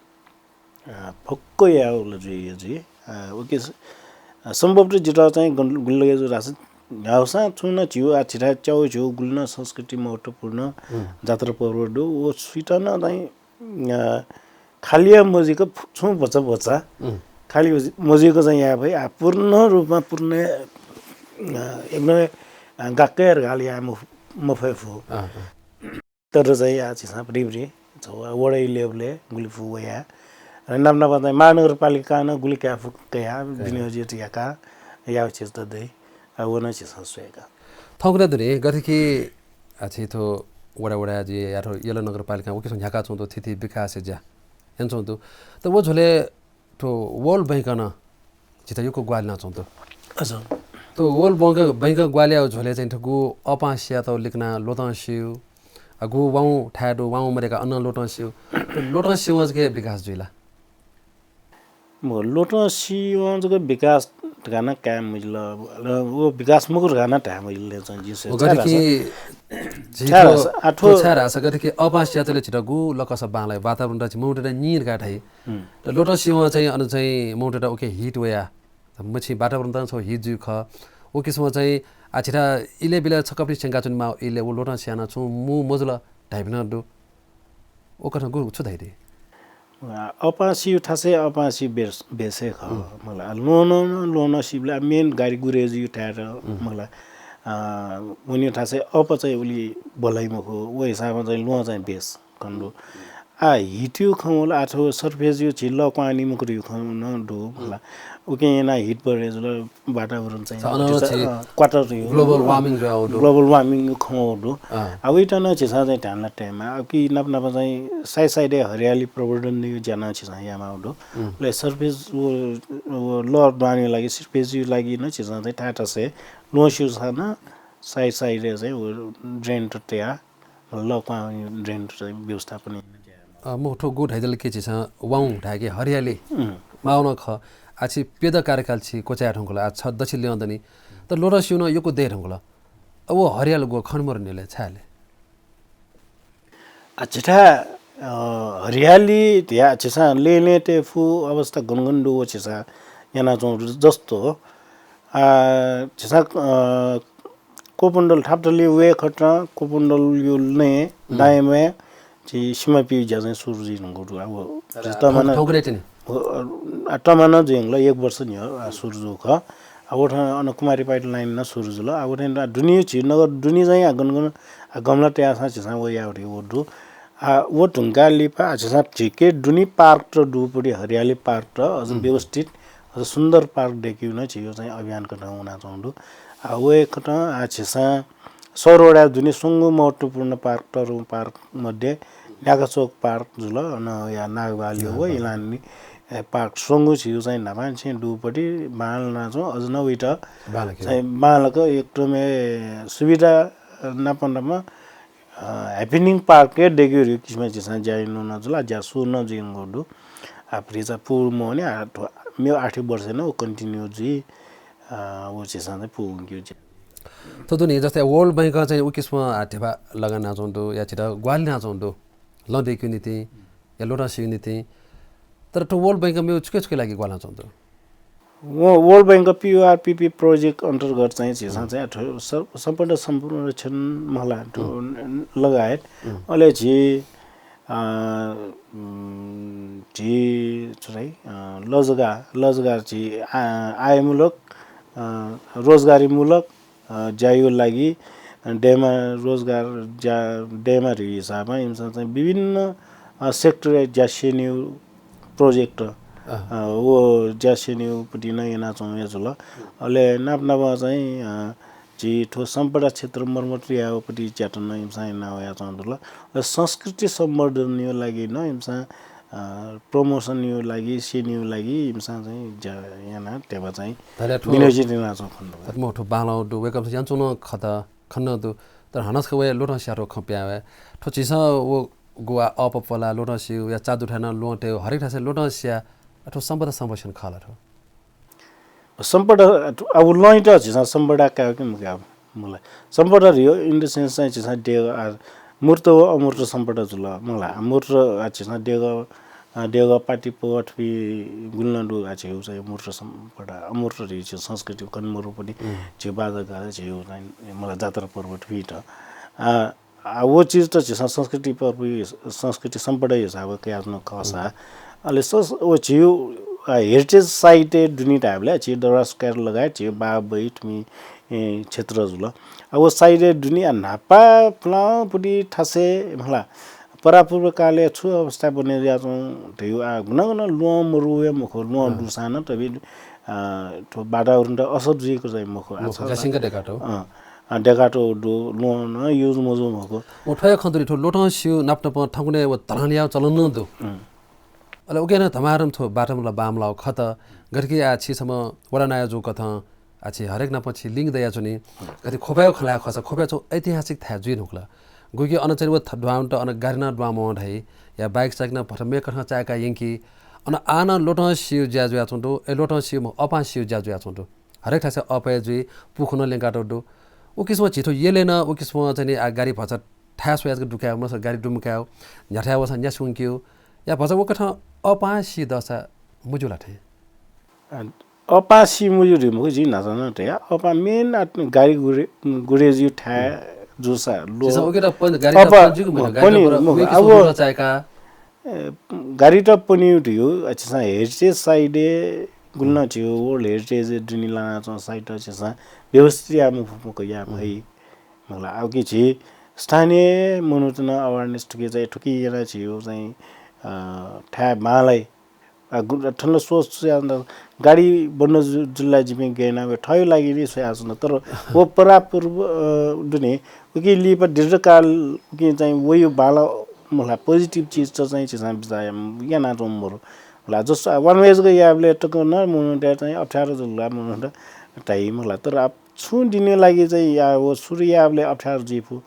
अ, फक्व याःगु ला जुइ, जुइ। अ, उके स-, अ, सम्भवतः जितः चाहिँ गन-, गुलि लगे जू धाःसा न्ह्याःसां छुं नं झीगु आ झीथाय् च्यागू झीगु गुलि नं संस्कृति महत्त्वपूर्ण जात्रा पर्व दु। व सुइत नं चाहिँ, अ, खालिया मजुइक फु-, छुं भचा भचा, खालि मजुइक चाहिँ याये फइ। आ, पूर्ण रूपमा पूर्ण, अ, एकदमै, अ, गाक्कै र्घाल याये मफ-, मफये फु। तर चाहिँ आ झीसं भ्रिभ्रि छौ वडा level-य् गुलि फु वया। र नाप नाप चाहिँ महानगरपालिकां नं गुलि काये फु कया विनियोजित याका याउ चिज त दइ। आ, व नं झीसं स्वयेका। थौंकन्हय् दुने गथे कि आ छि थ्व वडा वडा जुइ या थ्व यल नगरपालिकां उकिसं न्ह्याका च्वंतु थीथी विकास ज्या याना च्वंतु। त व झ्वलय् थ्व World Bank-ं नं झीत यक्व ग्वाहालि याना च्वंतु। अच्छा। थ्व World Bank-ं ग्वाहालि याउ झ्वलय् चाहिँ थ्व गु अपां सियातौ लिकना ल्वतं सिउ, आ, गु वाउँ थाय् दु, वाउँ मदय्का अनं ल्वतं सिउ। थ्व ल्वतं सिवं जक हे विकास जुइ ला? मखु, ल्वतं सिवं जक विकास धकाः नं काये मजिल। अले व विकास मखु धकाः नं धाये मजिल ले चाहिँ जिं स्वये। व गथे कि झी छाय् थ्व, धाःसा, आ, थ्व थ्व छाय् धाःसा गथे कि अपां सियातले झीत गु लकस बांलाइ वातावरण त झी मौत त नि धकाः धाइ। त ल्वतं सिवं चाहिँ अन चाहिँ मौत त उके heat वया। मछि वातावरण त छौ heat जुइ खः। व किसिमं चाहिँ आ झीत इले बिले छकः पनि स्यंका च्वनेमाः इले व ल्वतं सियाना छुं मू मजुल धाइपिं नं दु। व कथं गु छु धाइ दे? अपां सिउ थासय् अपां सिउ बेस, बेस हे खः। मला, आ, ल्वहं नं, ल्वहं नं सिबलय् आ main गाडी गुरेजु थाय् त, मला, आ, वन्यु थासय् अप चाहिँ उलि बल्लाइ मखु, व हिसाबं चाहिँ ल्वहं चाहिँ बेस खने दु। आ, heat-यु खँ वल, आ, थ्व surface-यु झी लः क्वहां निम्ह कुतुयु खँ नं दु, मला। उकिं यानाः heat बढे जुल, वातावरण चाहिँ अन अति चा-, झी अ, क्वाटर यो global warming जुयाउ दु। Global warming खँ वउ दु। आ। आ, उइत नं झीसं चाहिँ ध्यान ला तयेमाः। आ, कि नाप नाप चाहिँ side side-य् हरियाली प्रवर्धन निगु ज्या नं झीसं यायेमाउ दु। उले surface व, व लः दुहांनिगु लागि, surface-यु लागि नं झीसं चाहिँ थाय् थासय् ल्वहं सिउ थासय् नं side side-य् चाहिँ व drain त तया, लः क्वहां drain त चाहिँ व्यवस्थापन याना ज्या यायेमाः। अ, मखु, थ्व गु धाइदल कि झीसं वाउँ धाय्‌के हरियाली माःगु नं खः। आ छि प्यदँ कार्यकाल छि क्वचाये धुंकल, आ छ दच्छि ल्यं दनि। त ल्वतं सिउ नं यक्व दये धुंकल। अ, व हरियाली गु खने मरु निले, छाय् ले? आ, झीथाय्, अ, हरियाली धिया झीसं लँय् लँय् तये फु अवस्था गन गन दु व झीसं यानाच्वंगु जस्तो, आ, झीसं, अ, कोपुण्डल थापाथली वये खतं कोपुण्डलयु लँय् दायाँम्ह चाहिँ सिमा पिउ ज्या चाहिँ सुरु जुइ धुंकूगु दु। अब तमानं थौंकन्हय् तिनि। आ, तमानं जुइ धुंकल, एक वर्ष न्ह्यः, आ, सुरु जूगु खः। आ, व थें अन कुमारी पाइपलाइन नं सुरु जुल। आ, व थें दुने झी नगर दुने चाहिँ आ गन गन, आ, गमला तयाः झीसं व याये धुंकूगु दु। आ, व धुंकाः लिपा, आ, झीसं झीके दुने पार्क त दुपट्टि हरियाली पार्क त, अझ व्यवस्थित, अझ सुन्दर पार्क दयेकेगु नं झीगु चाहिँ अभियान कथं वनाच्वंगु दु। आ, वय्कलं, आ, झीसं सौरवडा दुने स्वंगू महत्त्वपूर्ण पार्क, तरुं पार्क मध्ये न्याकाचोक पार्क जुल, अन या नागबहाली व इलांनि, ए, पार्क स्वंगू झीगु चाहिँ न्हापांनिसें दुपट्टि बांलानाच्वं, अझ नं वइत बांलाक चाहिँ बांलाक एकदमै सुविधा नाप नाप, अ, happening पार्क हे दयेकेगु किसिमं झीसं ज्या यानाच्वंगु जुल, ज्या सुरु नं जुइधुंकूगु दु। आ, भतिचा पूवं मवने, आ, थ्व मेगु आर्थिक वर्षय् नं व continue जुइ, आ, व झीसं चाहिँ पूवंकेगु ज्या। थ्व दुने जस्तै World Bank चाहिँ उ किसिमं, आ, ध्यबा लगानाच्वंगु दु, या झीत ग्वाहालि यानाच्वंगु दु, लँ दयेकेगु निंतिं, या ल्वहंतय् सिगु निंतिं। तर थ्व World Bank मेगु छुकिया छुकिया लागि ग्वाहालि यानाच्वंगु दु? व World Bank PURPP project अन्तर्गत चाहिँ झीसं चाहिँ थ्व स-, सम्पदा संरक्षण मखुला, थ्व लगायत। अले झी, अ, उम्, झी छु धाइ, अ, लजगार, लजगार झी आ-, आयमूलक, अ, रोजगारीमूलक, अ, ज्याया लागि, अ, दयेमा रोजगार ज्या दयेमा धइगु हिसाबं इमिसं चाहिँ विभिन्न, अ, sector या ज्या स्यनीगु project, अँ। अ, व ज्या स्यनीगुपट्टि नं यानाच्वंगु हे जुल। अले नाप नाप चाहिँ, अ, झी थ्व सम्पदा क्षेत्र मर्मत यायेगुपट्टि ज्यात नं इमिसं याना वयाच्वंगु जुल। अले संस्कृति संवर्धनया लागि नं इमिसं, अ, promotion या लागि, स्यनीया लागि इमिसं चाहिँ ज्या यानाः ध्यबा चाहिँ विनियोजित यानाच्वंगु खनेदु। अथे मखु, थ्व बांलाःगु दु, वय्कःपिन्सं यानाच्वंगु नं खत, खनेदु। तर हानं छकः वय् ल्वहंतय् सियातःगु खँ पिहां वये। थ्व झीसं व गुवा अःपा प्वला, ल्वहंतय् सिगु या चा दुथाय् नं ल्वहं तयेगु, हरेक थासय् ल्वहंतय् सिया, अ, थ्व सम्पदा संरक्षण खः ला थ्व? सम्पदा, अब लँयात झीसं सम्पदा कायेगु कि मकायेगु, मखुला। सम्पदा धइगु in the sense चाहिँ झीसं देगः, आ, मूर्त व अमूर्त सम्पदा जुल, मखुला। मूर्त, आ, झीसं देगः, आ, देगः, पाटी, पौवा थुपिं गुलि नं दु, आ, झीगु चाहिँ मूर्त सम्पदा, अमूर्त धइगु झीगु संस्कृति कन्मरुपट्टि, झीगु बाजागाजा, झीगु चाहिँ, मखुला, जात्रा पर्व थुपिं त। आ, आ, व चिज त झीसं संस्कृति पर्व, संस्कृति सम्पदा हिसाबं कयाच्वंगु खःसा, अले स-, व झीगु, आ, heritage site दुने धायेबलय् झी दरबार सरकार लगायत झीगु बाबई थुमि, ए, क्षेत्र जुल। आ, व site दुने, आ, न्हापा पुलांपट्टि थासय्, मखुला, परापूर्वकालय् छु अवस्था बने जुयाच्वं धइगु, आ, गुना गुना ल्वहं मरु हे मखु, ल्वहं दुसां नं तबि, आ, थ्व वातावरण त असर जुइक चाहिँ मखु। आ, मखु, छ जासिंक देकातःगु। अँ, आ, देकातःगु दु, ल्वहं नं use मजू मखु। व थ्वया खँ दु नि, थ्व ल्वहंतय् सिगु नाप नापं थौंकन्हय् व धलान यायेगु चलन नं दु। अले उकी नं धमाधम थ्व बाटं ला बांमलाःगु खत, गथे कि आ छि छम्ह वडा नायः जूगु कथं आ छि हरेक नापं छि link दयाच्वनी। गथे ख्वपय् खँ ल्हाये खःसा ख्वपय् छगू ऐतिहासिक थाय् जुइ धुंकल। गुकी अन चाहिँ व थ-, दुहां त अन गाडी नं दुहां मवं धाइ, या bike साइकल नं भचा मेकथं चाय्‌का यंकी। अन आः नं ल्वहंतय् सिगु ज्या जुयाच्वंगु दु, अले ल्वहंतय् सिगु मखु, अःपां सिगु ज्या जुयाच्वंगु दु। हरेक थासय् अःपय् जुइ, पु खुन्हु ल्यंकातःगु दु। उ किसिमं झी थ्व यलय् नं उ किसिमं चाहिँ नि आ गाडी भचा थाय् स्वयाः जक दुकायेगु, मखुसा गाडी दुमकायेगु, न्ह्याथाय् वःसां न्यासि वंकेगु, या भचा व कथं अःपां सी दःसा मज्यू ला थें? आ, अःपां सी मज्यू धइगु मखु, जिं न्हाचः नं धया, अःपां main आ गाडी गुरे-, गुरेज्यू थाय् जूसा ल्वहं। झीसं उकी त पन-, गाडी त अःपां पन ज्यूगु मखु, गाडी त पनी बरु मखु, उकी अब सुरु चाय्‌का। ए, गाडी त पनीगु धइगु, आ, झीसं heritage site गुलि नं झीगु World Heritage दुने लानाच्वंगु site त झीसं व्यवस्थित याये मफु, मखु, याये फइ। मखुला, आ, उकी झी स्थानीय मनूत नं awareness थुकी चाहिँ, थुकी यानाः झीगु चाहिँ, अ, थाय् बांलाइ। आ, गु-, थन ला सोच छु यात, गाडी बन्द जु-, जुल ला जिपिं गय् याना वये, थःगु लागि नि स्वयाच्वन। तर व परापूर्व, अ, दुने, उकी लिपा दीर्घकाल उकी चाहिँ वइगु बांलाः, मखुला, positive चिज त चाहिँ झीसं बिचाः यानाच्वंगु मरु। मखुला, जस्तो one way जक यायेबलय् तक नं मनूतय्‌त चाहिँ अप्ठ्यारो जुल ला, मनूतय्‌त धाइ, मखुला। तर आ, छुं दिनया लागि चाहिँ या व सुरु यायेबलय् अप्ठ्यारो जुइ फु।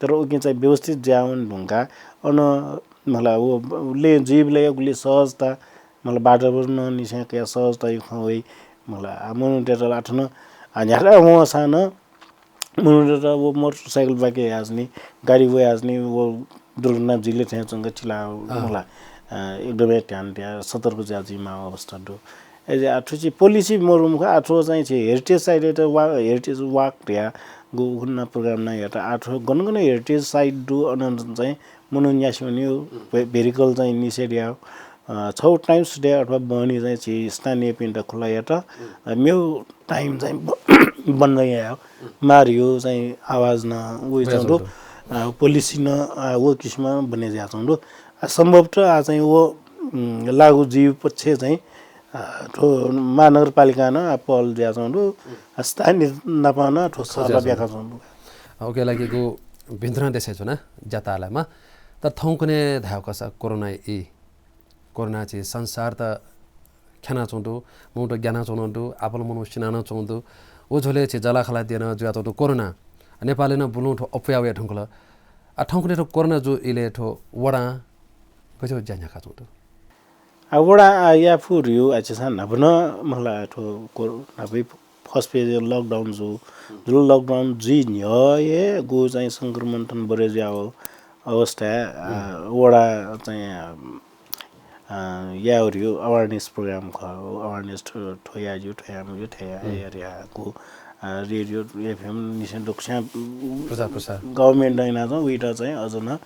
तर उकी चाहिँ व्यवस्थित जुयावने धुंकाः अन, मखुला, व लँय् जुइबलय् गुलि सहजता, मखुला, वातावरण नं निसें कयाः सहजताया खँ वइ, मखुला। आ, मनूतय्‌त ला थन, आ, न्ह्याथाय् वंसां नं मनूतय्‌त व मोटरसाइकल बाके याःसा नि, गाडी वयाः नि, व दुर्घटना जुइगुली थें च्वंक चिला, अँ। मखुला, अ, एकदमै ध्यान दिया, सतर्क जुया जुइमाःगु अवस्था दु। अय्‌जूगुलिं आ थ्व चाहिँ policy मरु मखु, आ थ्व चाहिँ झी heritage site-य् त वा-, heritage walk धयागु उखुन्हु program नं यात। आ थ्व गन गन heritage site दु, अन चाहिँ मनू न्यासि वनेगु, भे-, भेरिकल चाहिँ निषेध याः। अ, छगू टाइम सुथय् अथवा बहनी चाहिँ झी स्थानीयपिन्त खुला यात। अ, मेगु टाइम चाहिँ ब-, बन्द याः। मारियो चाहिँ आवाज नं वइच्वंगु दु। अ, पोलिसी नं, अ, व किसिमं बने जुयाच्वंगु दु। अ, सम्भवतः आः चाहिँ व, उम्, लागू जुइगु पक्षय् चाहिँ, अ, थ्व महानगरपालिकां नं, अ, पहल जुयाच्वंगु दु। अ, स्थानीय नापं नं थ्व सहलह जुयाच्वंगु दु। ब्याकाच्वंगु दु। अ, उकिया लागि गु भिन्तुना देशय् च्वना ज्या ताःलायेमा। तर थौंकन्हय् धायेगु खःसा कोरोना ई कोरोनां झी संसारत ख्यानाच्वंगु दु, मनूत ग्यानाच्वंगु दु, आपालं मनू सिनाच्वंगु दु। व झ्वलय् झी जःलाखःला द्यनं जुयाच्वंगु दु कोरोना। नेपालय् नं बुलुं थ्व अप्वया वये धुंकल। आ, थौंकन्हय् थ्व कोरोना जू इलय् थ्व वडां गथे ज्या न्ह्याकाच्वंगु दु? आ, वडां, आ, याये फु धइगु, आ, झीसं न्हापा नं मला थ्व कोरो-, न्हापा first phase lockdown जू। जुल lockdown जुइ न्ह्यः हे गु चाहिँ संक्रमण थन बढे जुयावल अवस्था, अ, वडा चाहिँ, अ, अ, याये धइगु awareness program खः। Awareness थ्व, थ्व याये ज्यू, थ्व याये मज्यू, थ्व याये, याये धइगु, अ, रेडियो, एफएम निसें दक्वस्यां प्रचार प्रसार। Government नं यानाच्वं, उइत चाहिँ अझ नं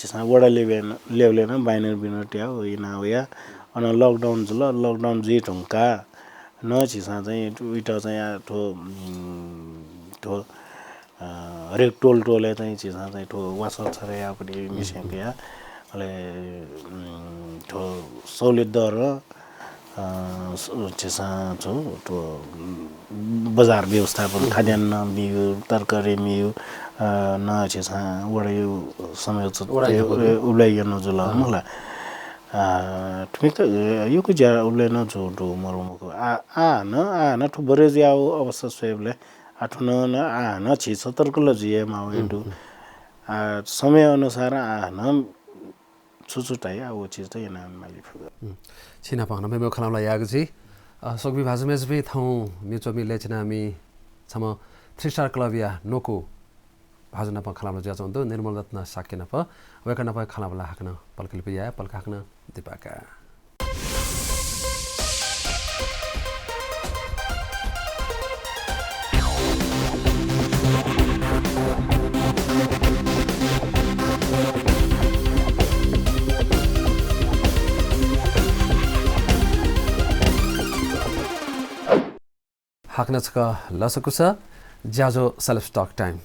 झीसं वडा level, level नं banner बिनर तयाः याना वया। अन lockdown जुल, lockdown जुइ धुंकाः नं झीसं चाहिँ उइत चाहिँ आ थ्व, उम्, थ्व, अ, हरेक टोल टोलय् चाहिँ झीसं चाहिँ थ्व वासः छरय् याःपट्टि मिसें कयाः, अले, उम्, थ्व सहुलियत दर, अ, स-, झीसं थ्व, थ्व, उम्, बजार व्यवस्थापन, खाद्यान्न मियु, तरकारी मियु, अ, नं झीसं वडायु संयोजक वडा उ-, उबलय् यनु जुल मला। अ, थुमित, अ, यक्व ज्या उबलय् नं जू दु मरु मखु। आ, आ हानं, आ हानं थ्व बढे जुयावःगु अवस्था स्वयेबलय् आ थन नं आ हानं झी सतर्क ला जुइ हे माःगु दु। आ, समय अनुसार आ हानं छु छु धाइ आ व चिज त याना माली फु। उम्, छिनाप हानं मेमेगु खँल्हाबल्हा यायेगु जुइ। अ, स्वकुमि भाजु मय्जुपिं, थौं म्ये च्वमि लय् च्वनामि छम्ह थ्री स्टार क्लबया न्वकू भाजु नाप खँल्हाबल्हा जुयाच्वंगु दु, निर्मल रत्न शाक्य नाप। वय्कः नाप खँल्हाबल्हा हाकनं पलख लिपा याये, पलख हाकनं दिपाका। हाकनं छकः लसकुस, ज्याझ्वः Self Talk Time।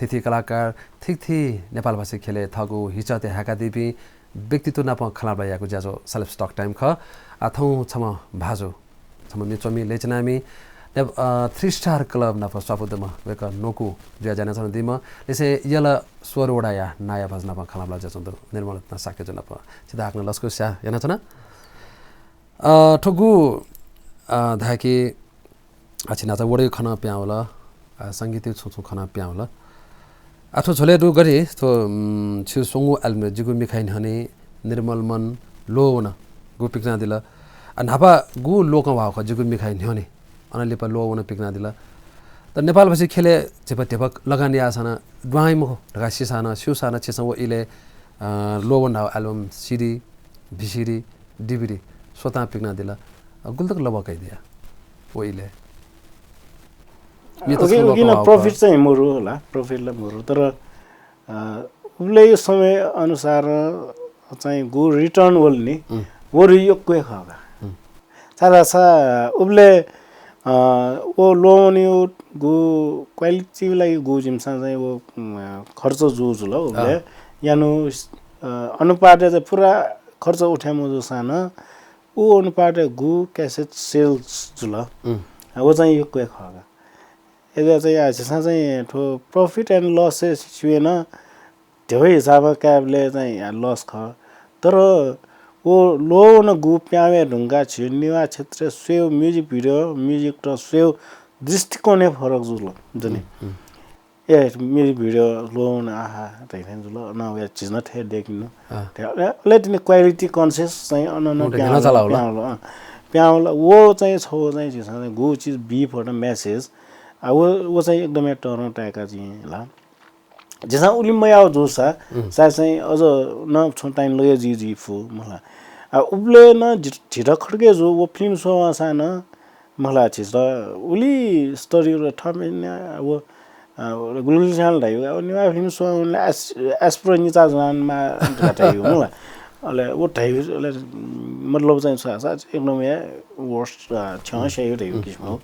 थीथी कलाकार, थीथी नेपालभाषी ख्यलय् थःगु हिचाःत हाय्कादीपिं व्यक्तित्व नाप खँल्हाबल्हा यायेगु ज्याझ्वः Self Talk Time खः। आ, थौं छम्ह भाजु, छम्ह म्ये च्वमि लय् च्वनामि, नेप-, अ, थ्री स्टार क्लब नाप स्वापू दुम्ह वय्कः न्वकू जुयाः ज्या यानाच्वनादीम्ह, लिसें यल स्वर वडाया नायः भाजु नाप खँल्हाबल्हा जुयाच्वंगु दु, निर्मल रत्न शाक्यजु नाप। छितः हाकनं लसकुस यानाच्वना। अ, थुगु, अ, धाय्कि आ, छिनाचा वडायु खँ नं पिहां वल, आ, संगीतयु छुं छुं खँ नं पिहां वल। आ, थ्व झ्वलय् दु गथे, थ्व, उम्, छिगु स्वंगू album जिगु मिखाया न्ह्यःने निर्मल मन ल्वःवन गु पिकनादिल। आ, न्हापा गु लोकंह्वाः खः जिगु मिखाया न्ह्यःने, अन लिपा ल्वःवन पिकनादिल। त नेपालभाषी ख्यलय् झीपा धिपा लगान याःसां नं, दुहां हे मखु धकाः सीसां नं, स्यूसां नं छिसं व इलय्, अ, ल्वःवन धाःगु album, CD, VCD, DVD स्वतां पिकनादिल। अ, गुलि तक लबः कयादिया व इलय्? म्ये त उकी, छुं उकी नं लोकंह्वाः profit खः। चाहिँ मरु होला, profit ला मरु, तर, अ, उबलय् समय अनुसार चाहिँ गु return वल नि, उम्। व रि यक्व हे खः का। उम्। छाय्धाःसा उबलय्, अ, व ल्वःवनेगु गु quality लागि गु जिमिसं चाहिँ व, उम्, खर्च जू जुल उबलय्। अँ। यानु, अ, अनुपातय् चाहिँ पुरा खर्च उठे मजूसां नं उ अनुपातय् गु cassette sales जुल। उम्। अ, व चाहिँ यक्व हे खः का। अय्‌जुया चाहिँ आ, झीसं चाहिँ थ्व profit and loss-य् सिबें नं ध्यबा हिसाबं कायेबलय् चाहिँ आ loss खः। तर व ल्वःवन गु पिहां वये धुंकाः झीगु नेवाः क्षेत्रय् स्वयेगु music video, music त स्वयेगु दृष्टिकोणय् फरक जुल, जनि। उम्, उम्। ए, music video ल्वःवन, आहा, धइथें जुल, अन वया झीसं थथे दय्‌केनु। अँ। अले तिनि quality conscious चाहिँ अन नं उन्टे पिहां घेना वल, चाला होला। पिहां वल, अँ। पिहां वल, व चाहिँ छगू चाहिँ झीसं चाहिँ गु चिज बी फत message, आ, व, व चाहिँ एकदमै तःधं ताय्‌का जिं ला। झीसं उलि मयाः जूसा, उम्। सायद चाहिँ अझ नं छुं time लगे जुइ जुइ फु, मला। आ, उबलय् नं झी-, झीत खड्गे जू, व film स्वःसां नं, मला, झीत उलि स्तरीय थम्हं व अ, गुलगुलि च्यां धाइगु, अब नेवाः फिल्म स्वः हुनले आस-, आस्प्रो निचा जुनान मा धकाः धाइगु मला। अले व धाइगु, अले मतलब चाहिँ छु धाःसा एकदम या worst, अ, छ्यं स्याइगु धाइगु किसिम हो।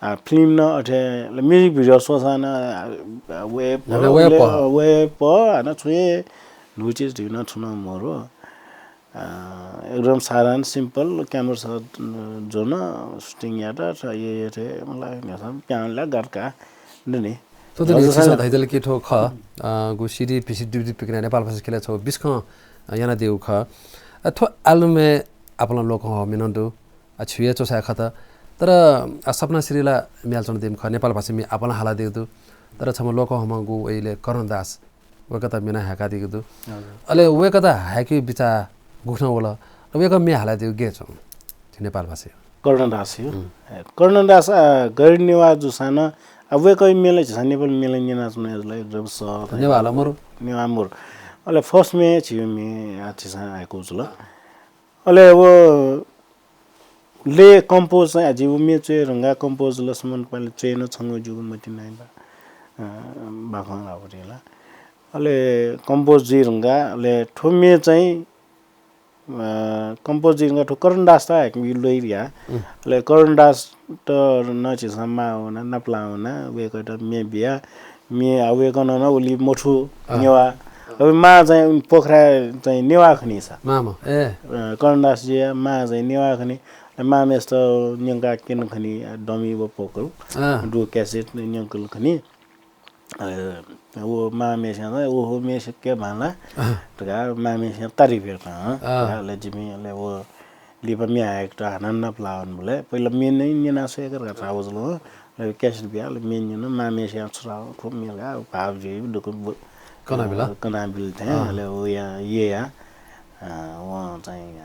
आ, फिल्म न अथे, अले music video स्वःसां न, आ, आ, वे प, अले वे प। वे प, आ, न छुए न्हू चिज धइगु न छुं नं मरु। अ, एकदम साधारण, simple, camera shot, अ, ज्वन, shooting यात, छ ये, ये थे, मतलब, न्ह्यसः प्यां ला गात का, दनि। थ्व दनि, हजुर, छिसं सर। धयादिल कि थ्व खः, अ, गु CD, VCD, DVD पिकनाः नेपाल भाषा ख्यलय् छगू बिस्कं, अ, यानादीगु खः। अ, थ्व album-य् आपालं लोकंह्वाःगु म्ये नं दु, अ, छिगु हे च्वसाय् खत। तर, अ, सपना श्री ला म्ये हालाच्वनादीम्ह खः, नेपाल भाषा म्ये आपालं हालादीगु दु। तर छम्ह लोकंह्वाःम्ह गु वइले कर्णदास, वय्कःयात म्ये नं हाय्कादीगु दु। हजुर। अले वय्कःयात हाय्केगु बिचाः गुकथं वल? अले वय्कलं म्ये हालादीगु गय् च्वं, झी नेपाल भाषाय्? कर्णदास हो। हुँ। ए, कर्णदास, आ, गैर नेवाः जूसां नं, आ, वय्कःया म्ये ला झीसं नेपाल म्ये ला न्यनाच्वना जुल, एकदम सहज। नेवाः ला मरु। नेवाः मरु। अले first म्ये झीगु म्ये, आ, झीसं हाय्कूगु जुल। अले व ले compose चाहिँ, आ, झीगु म्ये च्वये धुंकाः compose जुल, सुमन पाले च्वये नं छंगु ज्यूगु मतिइ नाइ बा, अ, बाखं लावरी ला। अले compose जुइ धुंकाः, अले थ्व म्ये चाहिँ, अ, compose जुइ धुंकाः थ्व कर्णदासयात हाय्के ल्वइया। हुँ। अले कर्णदासयात नं झीसं माः वना, नापलाः वना, वय्कःयात म्ये बिया, म्ये, आ, वय्कलं नं उलि मथू अँ। नेवाः। अले मां चाहिँ पोखराय् चाहिँ नेवाः खनी सा। मामा, ए। अ, कर्णदासजुया मां चाहिँ नेवाः खनी। अले मांम्हेसित न्यंकाः क्यन खनी, आ, dummy व vocal। अँ। दु cassette न्यंकल खनी। अ, व मांम्हेस्यां चाहिँ, "ओहो, म्ये सकसिया बांला" अँ। धकाः मांम्हेस्यां तारिफ यात, अँ। अँ। अले जिमि, अले व लिपा म्ये हाय्केत हानं नापलाः वंबलय् पहिला म्ये नं न्यना स्वये का धकाः धाःगु जुल, हँ। अले cassette बिया, अले म्ये न्यन, मांम्हेस्यां छु धाःगु, थ्व म्ये ला भाव जुइ, दुःख ब-, कनाबिल। अ, कनाबिल थें, अँ। अले व या, ये या, अ, वं चाहिँ, अ,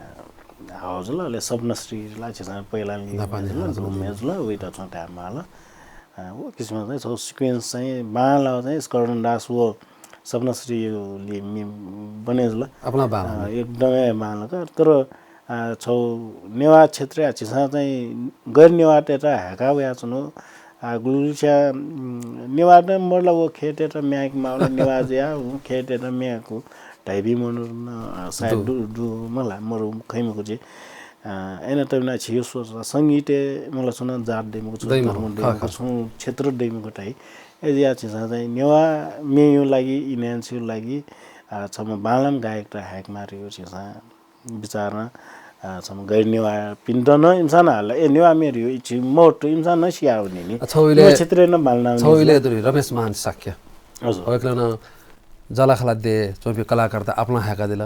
हाःगु जुल, अले सपनाश्री ला झीसं पहिला नि न्हापा नि जुल, हाःगु जुल, जुल, वयात छुं धाये माल। अ, व किसिमं चाहिँ छगू sequence चाहिँ बांलाः चाहिँ कर्णदास व सपनाश्रीयागु लि म्ये बने जुल। आपालं बांलाः अ, नि। एकदमै बांलाः का। तर, अ, छगू नेवाः क्षेत्रय् झीसं चाहिँ गैर नेवाःतय्त हाय्का वयाच्वनु। अ, गुलिसिया, उम्, नेवाःत मरु ला व खय्‌तय्त म्ये हाय्के माःगु ला नेवाः जुयाः, व खय्‌तय्त म्ये हाय्कू धाइपिं मनू नं, अ, सायद दु। दु, दु मला, मरु खइ मखु जुइ। अ, अय्‌नं तबिना झीगु सोच, संगीतय् मला छुं नं जात दइ मखु, छुं दइ मखु, धर्म दइ खः, मखु, खः। छुं क्षेत्र दइ मखु धाइ। अय्‌जुयाः झीसं चाहिँ नेवाः म्येया लागि, enhance या लागि, अ, छम्ह बांलाम्ह गायकत हाय्के माः धइगु झीसं बिचारं, अ, छम्ह गैर नेवाःपिन्त नं इमिसं नं हाल, ए, नेवाः म्ये धइगु झी महत्व इमिसं नं सियावनी नि। अ, छगू इलय्, थ्व क्षेत्रय् नं बांलाना छगू वनी इलय् जुल। दु नि, रमेश मान शाक्य। हजुर। वय्‌कलं नं जःलाखःला देय् च्वंपिं कलाकारत आपालं हाय्कादिल।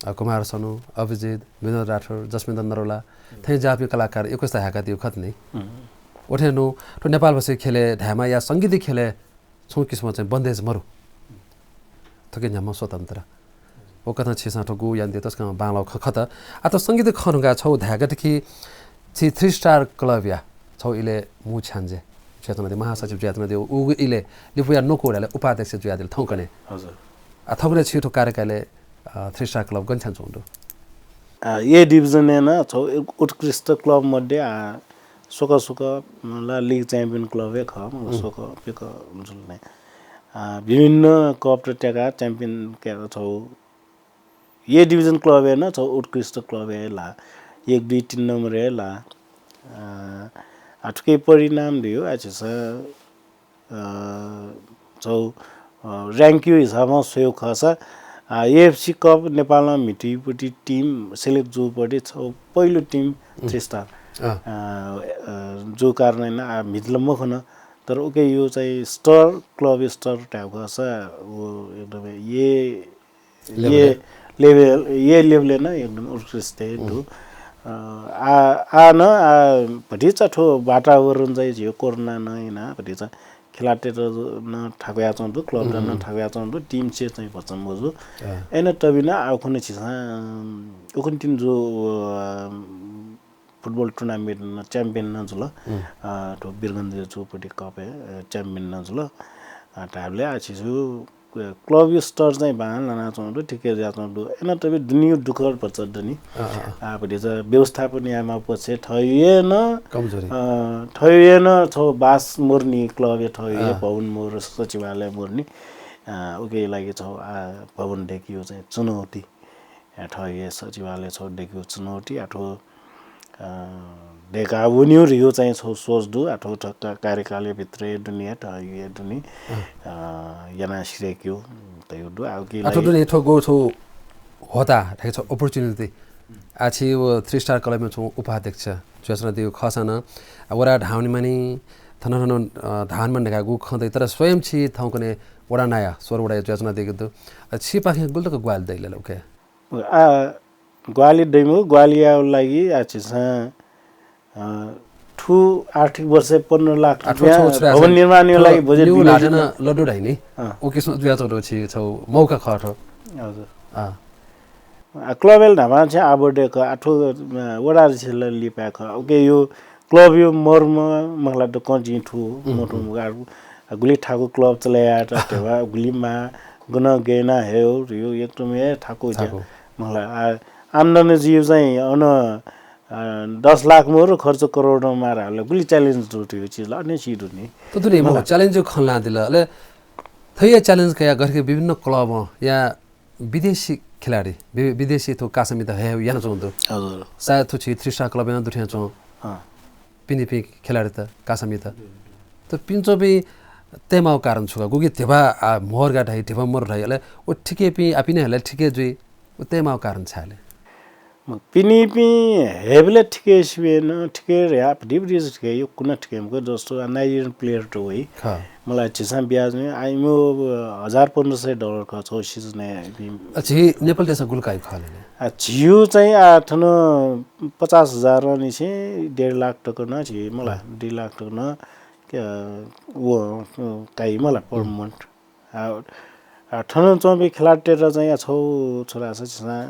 अ, कुमार सानु, अभिजित, विनोद राठौर, जसमिन्दर नरोला थें ज्याःपिं कलाकार यक्वसित हाय्कादीगु खः नि। हुँ। उथें नु, थ्व नेपाल भाषा ख्यलय् धायेमाः या संगीत ख्यलय् छुं किसिमं चाहिँ बन्देज मरु। थुकी न्ह्याम्ह स्वतन्त्र। व कथं छिसं थ्व गु यानादीगु तसकं बांलाःगु खँ खः। आः थ्व संगीत खँ धुंकाः छगू धायेगु दु कि छि Three Star Club या छगू इलय् मू छ्याञ्जे जुयाच्वनादीगु, महासचिव जुयाच्वनादीगु, उगु इलय् लिपा वयाः नकूगु धाःसा उपाध्यक्ष जुयादिल थौंकन्हय्। हजुर। आः थौंकन्हय् छिगु थ्व कार्यकालय्, अ, Three Star Club गन छ्याना च्वंगु दु? अ, A division-य् नं छगू एक उत्कृष्ट club मध्ये, आ, स्वकः स्वकः ला league champion club हे खः, मला, हम्म। स्वकः प्यकः जुल नि। आ, विभिन्न cup-त त्याकाः champion कयाः छगू A division club हे नं छगू उत्कृष्ट club हे ला, एक, दुई, तीन नम्बर हे ला। आ, आ, थुकी परिणाम धइगु, आ, झीसं अ, छगू, अ, rank-या हिसाबं स्वयेगु खःसा, अ, AFC Cup नेपालं म्हितीपट्टि team select जूपट्टि छगू पहिलो team हम्म। Three Star। अँ। अ, अ, जूगु कारणं नं, आ, म्हितल मखुन, तर उकिया चाहिँ स्तर, club स्तर धायेगु खःसा, व एकदमै A level-य्। A level, A level-य् नं एकदम उत्कृष्ट हे दु। हम्म। अ, आ, आः नं, आ, भतिचा थ्व वातावरण चाहिँ झीगु कोरोनां नं यानाः भतिचा खेलाडीतय्त नं थाकुयाच्वंगु दु, club-त नं हम्म। थाकुयाच्वंगु दु, team से चाहिँ भचा मजू। अँ। अय्‌नं तबिना आः उखुन्हु झीसं, अ, उखुन्हु तिनि जू, अ, football tournament नं champion नं जुल। हम्म। अ, थ्व वीरगंज जूपट्टि cup-य्, अ, champion नं जुल। अ, धायेबलय् आः झीसं क्लबया स्तर चाहिँ बांलानाच्वंगु दु, ठिकै जुयाच्वंगु दु। अय्‌नं तबि दुनेया दुःख भचा दनि। अँ, अँ, अँ। आ, भतिचा व्यवस्थापन यायेमाःगु पक्षय् थःयु हे नं, कमजोरी। अँ, थःयु हे नं छगू बास मरुनि, क्लबया थःयु हे अँ। भवन मरु, सचिवालय मरुनि। अँ, उकिया लागि छगू, आ, भवन दय्‌केगु चाहिँ चुनौती। अँ, थःयु हे सचिवालय छगू दय्‌केगु चुनौती, अथवा अ, दय्‌का वनेगु धइगु चाहिँ छगू सोच दु, अथवा थ्व का-, कार्यकालया भित्रय् दुने, थःयु हे दुने, अँ। अ, यानाः सिधय्‌केगु धइगु दु। आ, उकिया अथवा लागि दुने थ्व गु छगू होता, धाइगु छगू opportunity। आ, छि व Three Star क्लबया छगू उपाध्यक्ष जुयाच्वनादीगु खःसां नं, आ, वडा धाःवनेमानि, थन थन, अ, धाःवनेमानि धकाः गु खँ दइ, तर स्वयं छि थौंकन्हय् वडा नायः, सोह्र वडाया जुयाच्वनादीगु दु। अ, छिपाखें गुलि तक ग्वाहालि दइ ले उके? आ, ग्वाहालि दइ मखु, ग्वाहालि यायेगु लागि आ झीसं, अ, थ्व आर्थिक वर्षय् पन्ध्र लाख आ, थ्व रुपियाँ छगू छु भवन धाःसा निर्माणया थ्व लागि बजेट निगू बिले ल्हातय् नं लड्डु धाइ नि। अँ। उ किसिमं जुयाच्वंगु छि छगू मौका खः थ्व। हजुर। अँ। आ, क्लबय् ला न्हापां चाहिँ आबद्ध खः, आ, थ्व, अ, वडा अध्यक्षयात लिपा खः। उकिया क्लबया मर्म मखुला दक्वं जिं थू, उम्, मथू उम्। मगार, आ, गुलि थाकु क्लब चले यायेत ध्यबा, गुलि माः, गनं गय् याना हयेगु, एकदम हे थाकु ज्या थाकु। मखुला। आ, आम्दानी जुइगु चाहिँ अन, अ, दस लाख मरु, खर्च करोडं मार हाले, गुलि challenge दु थ्व चिज ला, अन सी दु नि। त दुने मखु, मखुला। Challenge खँ ल्हानादिल। अले थ्व हे challenge कयाः गथे विभिन्न क्लबं या विदेशी खेलाडी, वि-, विदेशी थ्व कासामित हये यानाच्वंगु दु। हजुर। सायद थ्व छि Three Star क्लबय् नं दुथ्यां च्वं। अँ। पिनेपिं खेलाडीत, कासामित। त पिने च्वंपिं तयेमाःगु कारण छु का? गुकी ध्यबा, आ, म्होर का धाइ, ध्यबा मरु धाइ, अले व ठिकय्‌पिं, आ, पिने हले ठिकय् जुइ, व तयेमाःगु कारण छाय् ले? म पिनेपिं हयेबलय् ठिकय् सिबें नं, ठिकय् ह्या, धिबा धिबा ठिकय्, यक्व नं ठिकय् मखु, जस्तो आ, Nigerian player त वइ। खः। मखुला झीसं ब्याज मे, आ, इमिगु हजार पन्ध्र सय डलर खः, छगू season-य् इपिं। आ, झी नेपाल देशं गुलि काइ खः ले? आ, झीगु चाहिँ, आ, थन पचास हजार निसें डेढ लाख तक नं झी, मखुला, अँ। डेढ लाख तक नं, अ, व, अ, काइ मखुला, per month। आ, आ, थन च्वंपिं खेलाडीतय्‌त चाहिँ, आ, छगू छु धाःसा झीसं,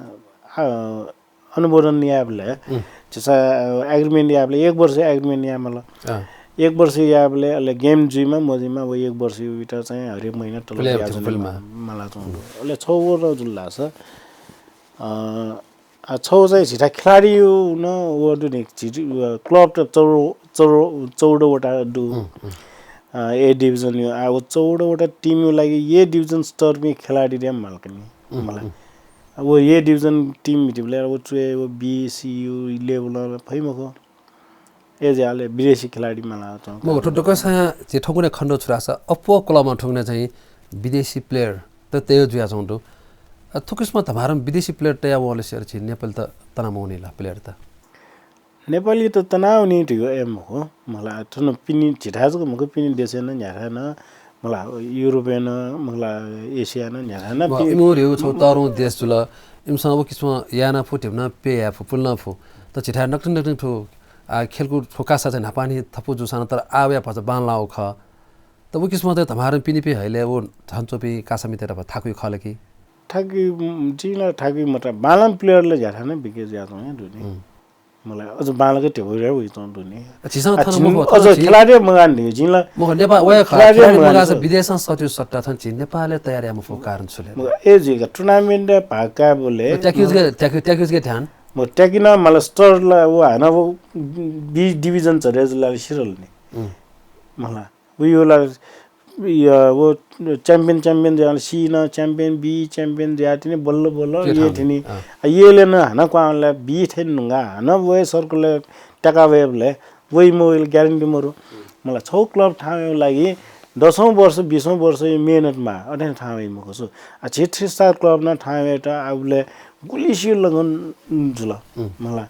आ, अनुमोदन यायेबलय्, उम्। झीसं, अ, agreement यायेबलय् एक वर्ष agreement यायेमाल। अँ। एक वर्ष यायेबलय् अले game जुइमा मजुइमा व एक वर्षयात चाहिँ हरेक महिना तलब player ब्याज फुल मा-, मा। मालाच्वंगु दु। अले छगू व नं जुल धाःसा, अ, आ, छगू चाहिँ झीथाय् खेलाडी नं व दुने झी, अ, क्लब त चौ-, चौ-, चौध वटा दु। उम्, उम्। अ, A division-या, आ, व चौध वटा team-या लागि A division स्तरपिं खेलाडी दयेमाल का नि, उम्, मखुला। उम्। अब व A division team भित्तिबलय् व च्वय्, व B, C, U level फइ मखु। अय्‌जुयाः ले विदेशी खेलाडी मालाच्वं। मखु, थ्व दक्वस्यां झी थौंकन्हय् खने दु छु धाःसा अप्वः क्लबं थौंकन्हय् चाहिँ विदेशी player त तये जुयाच्वंगु दु। अ, थुकिसिमं धमाधम विदेशी player तया वंलेसें झी नेपाली त तना मवनी ला player त? नेपाली त तनावनी धइगु अय् मखु, मखुला, थन पिने झीथाय् जक मखु, पिने देशय् नं न्ह्याथाय् नं, मखुला, युरोपय् नं, मखुला, एसियाय् नं न्ह्याथाय् नं व पि-, इमिगु ध्यबा छगू तःधंगु देश जुल, इमिसं व किसिमं याये यानाः फु ध्यबा नं पे याये फु, पुले नं फु। त झीथाय् नकतिनि नकतिनि थ्व, आ, खेलकुद थ्व कासा चाहिँ न्हापांनिसें थपु जूसां नं तर आः वयाः भचा बांलाःगु खः। त व किसिमं चाहिँ धमाधम पिनेपिं हयेबलय् व थन च्वंपिं कासामितय्‌त भचा थाकुइ खः ला कि? थाकुइ, उम्, जिं ला थाकुइ मता, बांलाःम्ह player ला न्ह्याथाय् नं बिके जुयाच्वं हे दु नि। उम्। मखुला, अझ बांलाक ध्यबा हे वइच्वं दु नि। झीसं आ, थन झिन-, मखु, अझ थन झी खेलाडी मगान नि, जिं ला मखु, नेपाल वया खः, खेलाडी खेलाडी मगान मगाःसा छु। विदेशं सःतूगु सट्टा थन झी नेपालय् तयार याये मफुगु कारण छु ले? मखु, अय् जुइका tournament-य् भाग कायेबलय् त्याक्यु जक, त्याक्यु, त्याक्यु जक ध्यान। मखु, त्याकिनं मला स्तर ला व हानं व B division झरे जुल ला सिधल नि। उम्। मखुला। व यो ला, य-, व champion, champion जुयाः C नं champion, B champion जुयाः तिनि बल्ल बल्ल थें ये थाहां थिनि। अँ। आ, A-लय् नं हानं क्वहां वल B थें न्हुंगा हानं वये सर्कलय् त्याका वयेबलय् वइ मवइगु guarantee मरु। मला छगू club थाहां वयेगु लागि दसौं वर्ष, बिसौं वर्ष मेहनत माः, अथे थाहां वइ मखु। आ, झी Three Star club नं थाहां वयेत आबलय् गुलिसिया लगन जुल। उम्। मला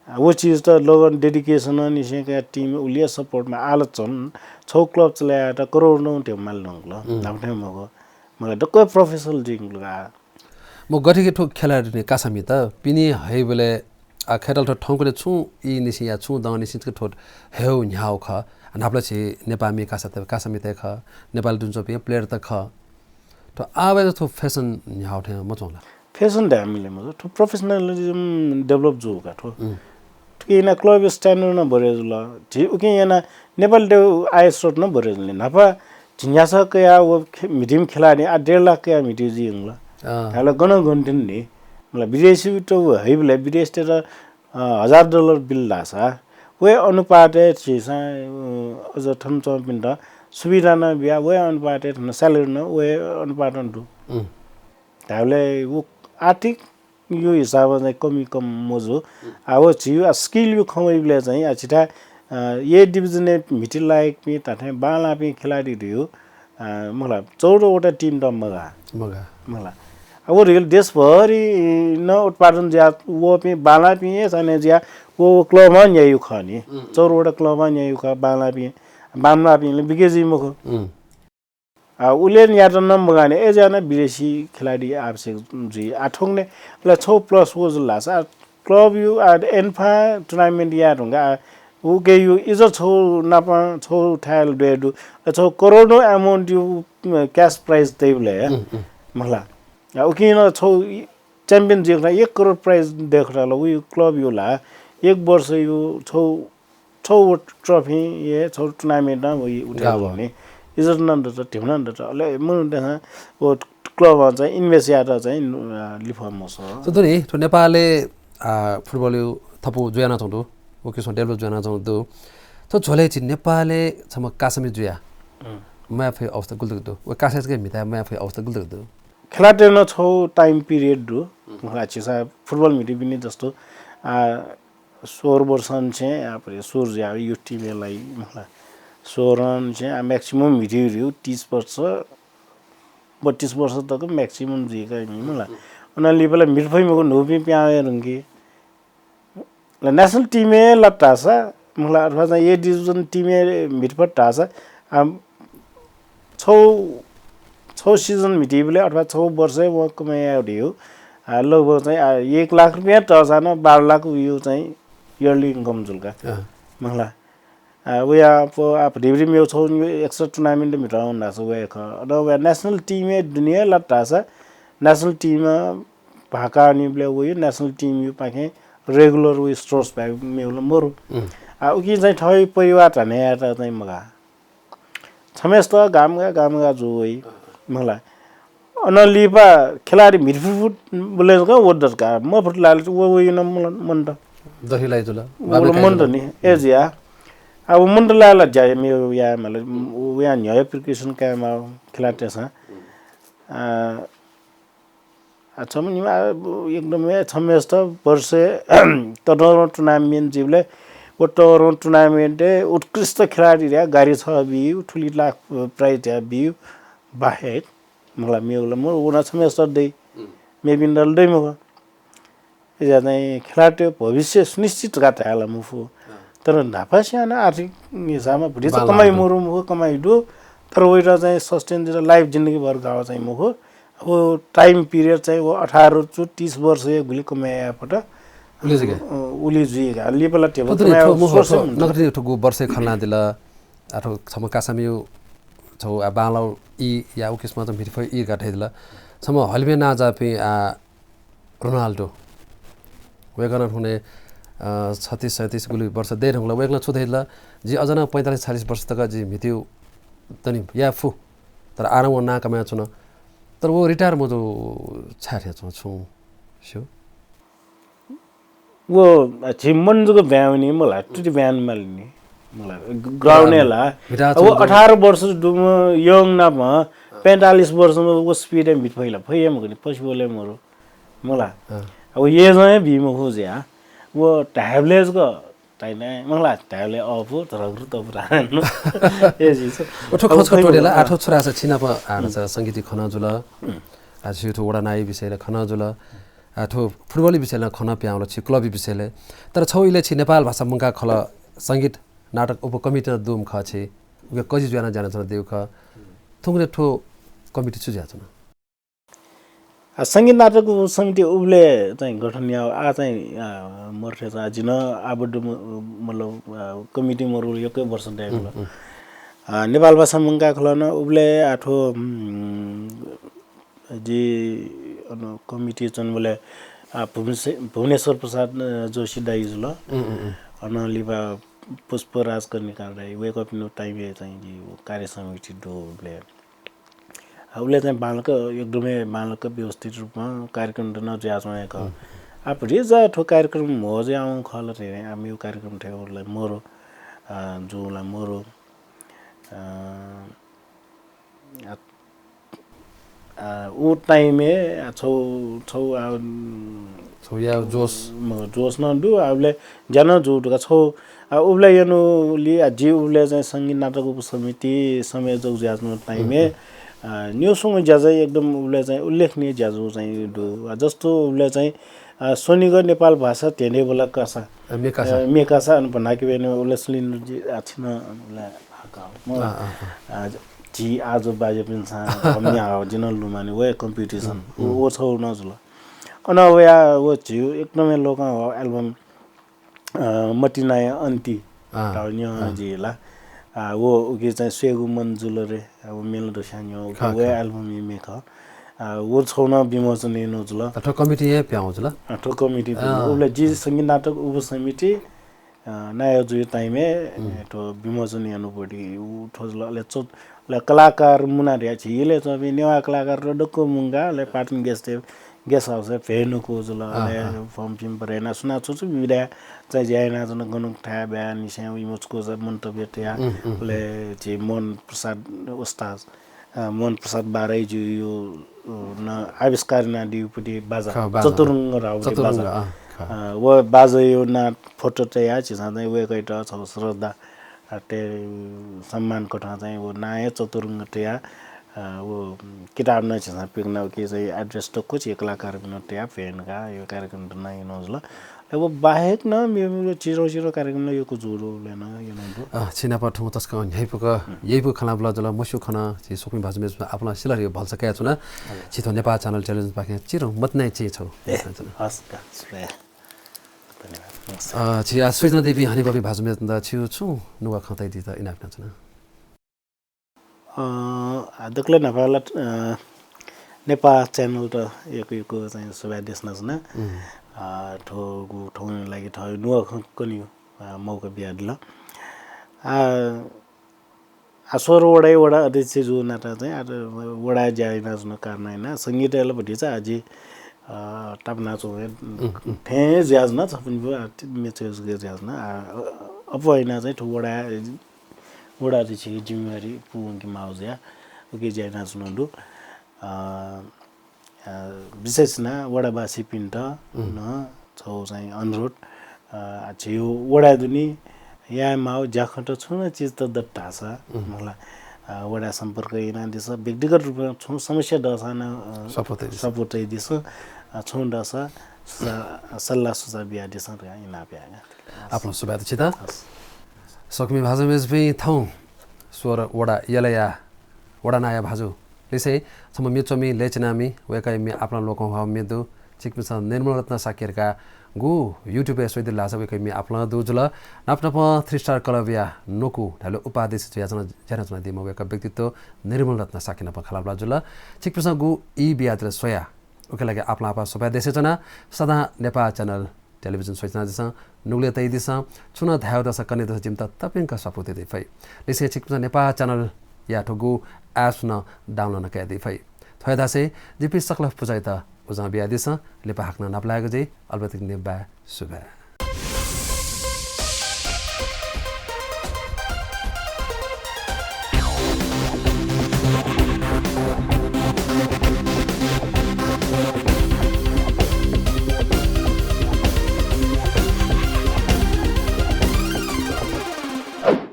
आ, व चिज त लगन, dedication निसें कयाः team उलिया support माः। आः ला झन छगू club चले यायेत करोडौं ध्यबा माले धुंकल। उम्। न्हापा थें मखु। मखु, दक्व professional जुइधुंकल का। मखु, गथे कि थ्व खेलाडी नि कासामित पिने हयेबलय्, आ, खय्‌त ला थ्व थौंकन्हय् छुं ई निसें या छुं दँ निसें जक थ्व हयेगु न्ह्याःगु खः। न्हापा ला झी नेपाःमि कासा त, कासामित हे खः, नेपाल दुने च्वंपिं player त खः। थ्व आः वयाः थ्व fashion न्ह्याःगु थें मच्वं ला? Fashion धाये मिले मखु, थ्व professionalism develop जूगु का थ्व। उम्। थुकिं यानाः club standard नं बढे जुल। झी उकिं यानाः नेपाली देय् आय स्रोत नं बढे जुल। न्हापा झिंन्यासः कयाः व खे-, म्हितीम्ह खेलाडी, आ, डेढ लाख कयाः म्हिती जुइ धुंकल। अँ। धाःबलय् गनं गन थ्यन नि। मतलब, विदेशीत व हइबलय् विदेशीतय्त, अ, हजार डलर बिल धाःसा, व हे अनुपातय् झीसं, अ, अझ थन च्वंपिन्त सुविधा नं बिया, व हे अनुपातय् थन salary नं व हे अनुपातं दु। उम्। धाःबलय् व आर्थिक यो हिसाबं चाहिँ कमी कम मजू। आ, व झीगु, आ, skill यो खँ वइबलय् चाहिँ, आ, झीथाय्, अ, A division-य् म्हिती लायकपिं धात्थें बांलाःपिं खेलाडी धइगु, अ, मखुला, चौध वटा team त मगाः। मगाः। मखुला। आ, व धइगु देशभरि नं उत्पादन जुया वःपिं बांलाःपिं हे चाहिँ जुया व, व club-ं न्याइगु खः नि। उम्। चौध वटा club-ं न्याइगु खः, बांलाःपिं, बांमलाःपिं ला बिके जुइ मखु। उम्। आ, उलेन यात नं मगाने, अय् जुयाः नं विदेशी खेलाडी आवश्यक जुइ। आ, थौंकन्हय् ला छौ plus व जुल धाःसा, आ, club यु, आ, एन्फा tournament याये धुंकाः, आ, उके यु इज्जत छौ नाप छौ थाय् ला द्वये दु। आ, छौ करोडौं amount यु, उम्, cash prize तइबलय्, उम्, उम्। मखुला। आ, उकिं नं छौ champion जुइखुला एक करोड prize दयेखुला ला, उइ club यु ला, एक वर्ष यु छौ छौ trophy हे, छौ tournament नं वइ उठे गाव। नि। इज्जत नं दत, धिमु नं दत। अले मनूतय्सं व club-ं चाहिँ invest यायेत चाहिँ, अ, लिफः मसः। त दु नि, थ्व नेपालय्, आ, football यु थपु जुयाना च्वंगु दु, व किसिमं develop जुयाना च्वंगु दु। थ्व झ्वलय् झी नेपालय् छम्ह कासामि जुया, उम्। मया फइ अवस्था गुलि तक दु। व कासाय् जक म्हिताय् मया फइ अवस्था गुलि तक दु। खेलाडीतय् नं छौ time period दु। उम्। मखुला, झीसं football म्हितीपिनि जस्तो, आ, सोह्र वर्ष निसें, आ, परे सोह्र जुयाः youth team-य् लाइ, मखुला। सोह्र निसें, आ, maximum म्हिती र्यु तीस वर्ष, बत्तीस वर्ष तक maximum जुइका नि, मखुला। अन लिपा ला म्हित फइ मखु, न्हूपिं पिहां वये धुंकी। ल, national team-य् लात धाःसा, मखुला, अथवा चाहिँ A division team-य् म्हित फत धाःसा, आ, छौ, छौ season म्हितीबलय् अथवा छौ वर्षय् वं कमाइ याये धइगु, आ, लगभग चाहिँ, आ, एक लाख रुपियाँ तःसा नं बाह्र लाख उयो चाहिँ yearly income जुल का। अँ। मखुला। आ, वया प-, आ, धिबा धिबा मेगु छौ extra tournament म्हित वन धाःसा वया खः। अन वया national team-य् दुने लात धाःसा, national team-य् भाका निबलय् वइ, national team-यु पाखें regular वइ source भाइ मेगु ला मरु। उम्। आ, उकिं चाहिँ थःगु परिवार न्ह्यानाः यायेत चाहिँ मगाः। छम्हेसित गामगा गामगा जू वइ, मखुला। अन लिपा खेलाडी म्हित फुत फुत बलय् जक व दत का, मफुत लाल व, व युन मन, मन त। दथि लाइ जुल, व बाबे मन त काय् नि, जुल। ए जुया। अब मन त लाल ज्या मे या मला, व या न्ह्यः precaution कायेमाः खेलाडीतय्सं। आ, आ, छम्ह निम्ह, आ, एकदम हे छम्हेसित वर्षय् ततःधंगु tournament जुइबलय्, व ततःधंगु tournament-य् उत्कृष्ट खेलाडीया गाडी छगः बी, थुलि लाख prize या बी, बाहेक, मखुला, मेगु ला मरु, व नं छम्हेसित दइ, उम्। मेपिन्त ला दइ मखु। अय् जुयाः चाहिँ खेलाडीतय् भविष्य सुनिश्चित धकाः धाये ला मफु। अँ। तर न्हापा स्याना आर्थिक हिसाबमा भतिचा बांलाः कमाइ दु। मरु मखु, कमाइ दु। तर वइत चाहिँ sustain जुइत life जिन्दगीभर गाव चाहिँ मखु। अब time period चाहिँ व अठार चु तीस वर्ष हे गुलि कमाइ याये फत। उलि जुइगा। अ, उलि जुइगा। लिपा ला ध्यबा कमाइ याये source हे मन्त। नकतिनि थुगु वर्ष खनादिल। अथवा छम्ह कासामियु छौ आ बांलाउ ई या उ किसिमं चाहिँ म्हित फइ ई धकाः धयादिल। छम्ह हलिमय् नांजाःपिं आ रोनाल्डो। वय्कलं थौंकन्हय्, अ, छत्तीस सैंतीस गुलि वर्ष दये धुंकल। वय्कलं छु धयादिल, "जि अझ नं पैंतालिस छयालिस वर्ष तक जि म्हितीयु दनि याये फु, तर आः नं व नां कमय् च्वन।" तर व retire मजू छाय् थें च्वन छुं स्यू? व झी मन जक ब्यां वनी मला, तुति ब्यां मालिनि मला, ground-य् ला। अब अठार वर्ष दुम्ह young नाप पैंतालिस वर्षम्ह व speed-य् म्हित फइ ला, फइ हे मखु नि, possible हे मरु। मला। अँ। अब age-ं हे बी मखु जुया। व धायेबलय् जक ताइने, मला, धायेबलय् अःपु, धरगुरु तःपु धान। ए, जी, सर। व थ्व खँ छकः त्वःते ला, आ, थ्व छु धाःसा छिनाप, आ, संगीत खँ नं जुल। आ, छि थ्व वडा नायःया विषयलय् खँ नं जुल। आ, थ्व football-या विषयलय् खँ नं पिहां वल, छि club-या विषयलय्। तर छौ इलय् छि नेपाल भाषा मंकाः खलः संगीत नाटक उपकमिटी नं दुम्ह खः छि। उके कजि जुयाः नं ज्या यानाच्वनादीगु खः। थौंकन्हय् थ्व कमिटी छु जुयाच्वन? आ, संगीत नाटक समिति उबलय् चाहिँ गठन याः, आ चाहिँ, आ, मरुथें चाहिँ जिं आबद्ध म-, मतलब, आ, कमिटी मरुल यक्व वर्ष दयेकल। उम्, उम्। आ, नेपाल भाषा मंकाः खलः नं उबलय् आ थ्व, उम्, जि अन कमिटी च्वनेबलय्, आ, भुवनेश्वर, भुवनेश्वर प्रसाद, अ, जोशी दाइ जुल। उम्, उम्, उम्। अन लिपा पुष्पराज कर्णिकार दाइ, वय्कःपिनिगु time-य् चाहिँ जि व कार्य समिति दु उबलय्। आ, उबलय् चाहिँ बांलाक, एकदमै बांलाक व्यवस्थित रूपमा कार्यक्रम त नं जुयाच्वंगु खः। आ, भतिचा थ्व कार्यक्रम म्हो जुयावंगु खः ला धइगु, आ, मेगु कार्यक्रम थें उबलय् मरु, आ, जूगु ला मरु। आ, आ, आ, उ time-य्, आ, छौ, छौ, आ, छौ या जोश। म, जोश नं दु, आ, उबलय् ज्या नं जूगु दु का, छौ, आ, उबलय् यनुलिं, आ, जि उबलय् चाहिँ संगीत नाटक उपसमिति संयोजक जुयाच्वंगु time-य्, आ, निगू स्वंगू ज्या चाहिँ एकदम उबलय् चाहिँ उल्लेखनीय ज्या जूगु चाहिँ दु। आ, जस्तो उबलय् चाहिँ, आ, स्वनिगः नेपाल भाषा धेंधेंबल्लाः कासा। अ, म्ये कासा। अ, म्ये कासा अन भनाके बेने उबलय् सुलिन्द्रजी, आ, छिं नं उबलय् हाका। म, आ, आ, आ। आ, झी आजु बाज्यापिन्सं हम्या हाव, जिं नं लुमानि, व हे competition। व, व छौ नं जुल। अन वया, व झीगु एकदमै लोकं हःगु album, अ, मतिनाया अन्ति, आ, धाउ न्यं आ। जि ला। आ, व उकी चाहिँ स्वयेगु मन जुल रे, आ, व मेला दुस्यां न्यं, उकी खः, व हे खः। Album-या म्ये खः। आ, व छौ नं विमोचन यानागु जुल। आ, थ्व committee हे प्याहां जुल? आ, थ्व committee आ। उबलय् जि संगीत नाटक उपसमिति अ, नायः जुइ time-य्, उम्। ए, थ्व विमोचन यानागु पति, उ थ्व जुल, अले चौ-, अले कलाकार मुना धया झी इलय् च्वंपिं नेवाः कलाकार दक्व मुंकाः, अले पाटन guest, guest house-य् भें नकूगु जुल, आ, अले आ। फर्म फिर्म भरे यानाः सुनां छु छु विधा चाहिँ ज्या यानाच्वन, गन थाय् ब्याहा निसें इमिगु छकूचा मन्तव्य तयाः, उम्, उम्, अले उम्। झी मोहन प्रसाद उस्ताद, अ, मोहन प्रसाद बाराइज्यू, अ, नं आविष्कार यानादीगु पति बाजा, खः, बाजा। चतुरङ्ग धाउ पति चतुरङ्ग, बाजा। अ, खः। अ, व बाजाया नां photo तयाः झीसं चाहिँ वय्कःयात छौ श्रद्धा, अ, ते सम्मान कथं चाहिँ व नां हे चतुरङ्ग तयाः, अ, व किताब नं झीसं पिकना उकी चाहिँ address दक्व झी कलाकारपिन्त तयाः भें नकाः यो कार्यक्रम त नं यानागु जुल। अले व बाहेक नं मेमेगु चिधंचिधं कार्यक्रम नं यक्व जूगु दु, उबलय् नं यानागु दु। अ, छिनाप थौं तसकं न्ह्याइपुक, उम्। यइपुक खँ ल्हानाबलय् जुल, मस्यू खँ नं झी स्वकुमि भाजु मय्जुपिन्सं आपालं सिल धइगु भलसा कयाच्वना। हजुर। छित थ्व नेपाः channel television पाखें चिधं मतिनाया चिं छगू। ए, हस्, का, सुभाय्। धन्यवाद। नमस्ते। अ, झी आः स्वयाच्वनादीपिं हनेबहःपिं भाजु मय्जुपिन्त छिगु छुं नुगः खँ तयादीत इनाप यानाच्वना। अ, आ, दकलय् न्हापां ला, अ, नेपाः channel-त यक्व यक्व चाहिँ सुभाय् देछानाच्वना। उम्। अ, थ्व गु थौंया लागि थः नुगः खँ कनेगु, अ, मौका बियादिल। आ, आ, सोह्र वडाया वडा अध्यक्ष जूगु नातां चाहिँ आ, वडाया ज्या यानाच्वनागु कारणं यानाः संगीतय् ला भतिचा आ जि, अ, तापानाच्वंगु, उम्, उम्। थें जुयाच्वना, छपनि बु, आ, मेचय् जुगे जुयाच्वना। आ, अ, अप्वः यानाः चाहिँ थ्व वडा वडा अध्यक्षया जिम्मेवारी पूवंके माःगु जुयाः उकी ज्या यानाच्वनागु दु। अ, अ, विशेष यानाः वडावासीपिन्त उम्। नं छगू चाहिँ अनुरोध, अ, झीगु वडाय् दुने याये माःगु ज्याखँत छुं नं चिज त दत धाःसा उम्। मला, अ, वडाय् सम्पर्क यानादिसँ। व्यक्तिगत रूपं छुं समस्या दःसां नं, अ, support यादिसँ। Support यादिसँ। अ, छुं दःसा सुझाव, सल्लाह सुझाव बियादिसँ धकाः इनाप यायेगु। आपालं सुभाय् दु छित। हस्। स्वकुमि भाजु मय्जुपिं, थौं सोह्र वडा यलया वडा नायः भाजु लिसें छम्ह म्ये च्वमि, लय् चिनामि, वय्कःया म्ये आपालं लोकंह्वाःगु म्ये दु। छिकपिन्सं निर्मल रत्न शाक्य धकाः गु YouTube-य् स्वयादिल धाःसा वय्कःया म्ये आपालं दु जुल। नाप नापं Three Star Club-या न्वकू धायेबलय् उपाध्यक्ष जुयाच्वनाः ज्या यानाच्वनादीम्ह वय्कः व्यक्तित्व निर्मल रत्न शाक्य नाप खँल्हाबल्हा जुल। छिकपिन्सं गु ई बियादिल स्वयाः उकिया लागि आपालं आपाः सुभाय् देछानाच्वना। सदां नेपाः channel television स्वयाच्वनादिसँ, नुगलय् तयादिसँ, छुं नं धायेगु दःसा कनेगु दःसा जिमित तप्यंक support याये फइ। लिसें छिकपिन्सं नेपाः channel-या थ्व गु apps नं download नं कयादी फइ। थ्व हे धासें जिपिं सकल पुजायात उजं बियादिसँ, लिपा हाकनं नापलायेगु जुइ, अले बलय् तक निबाय् सुभाय्।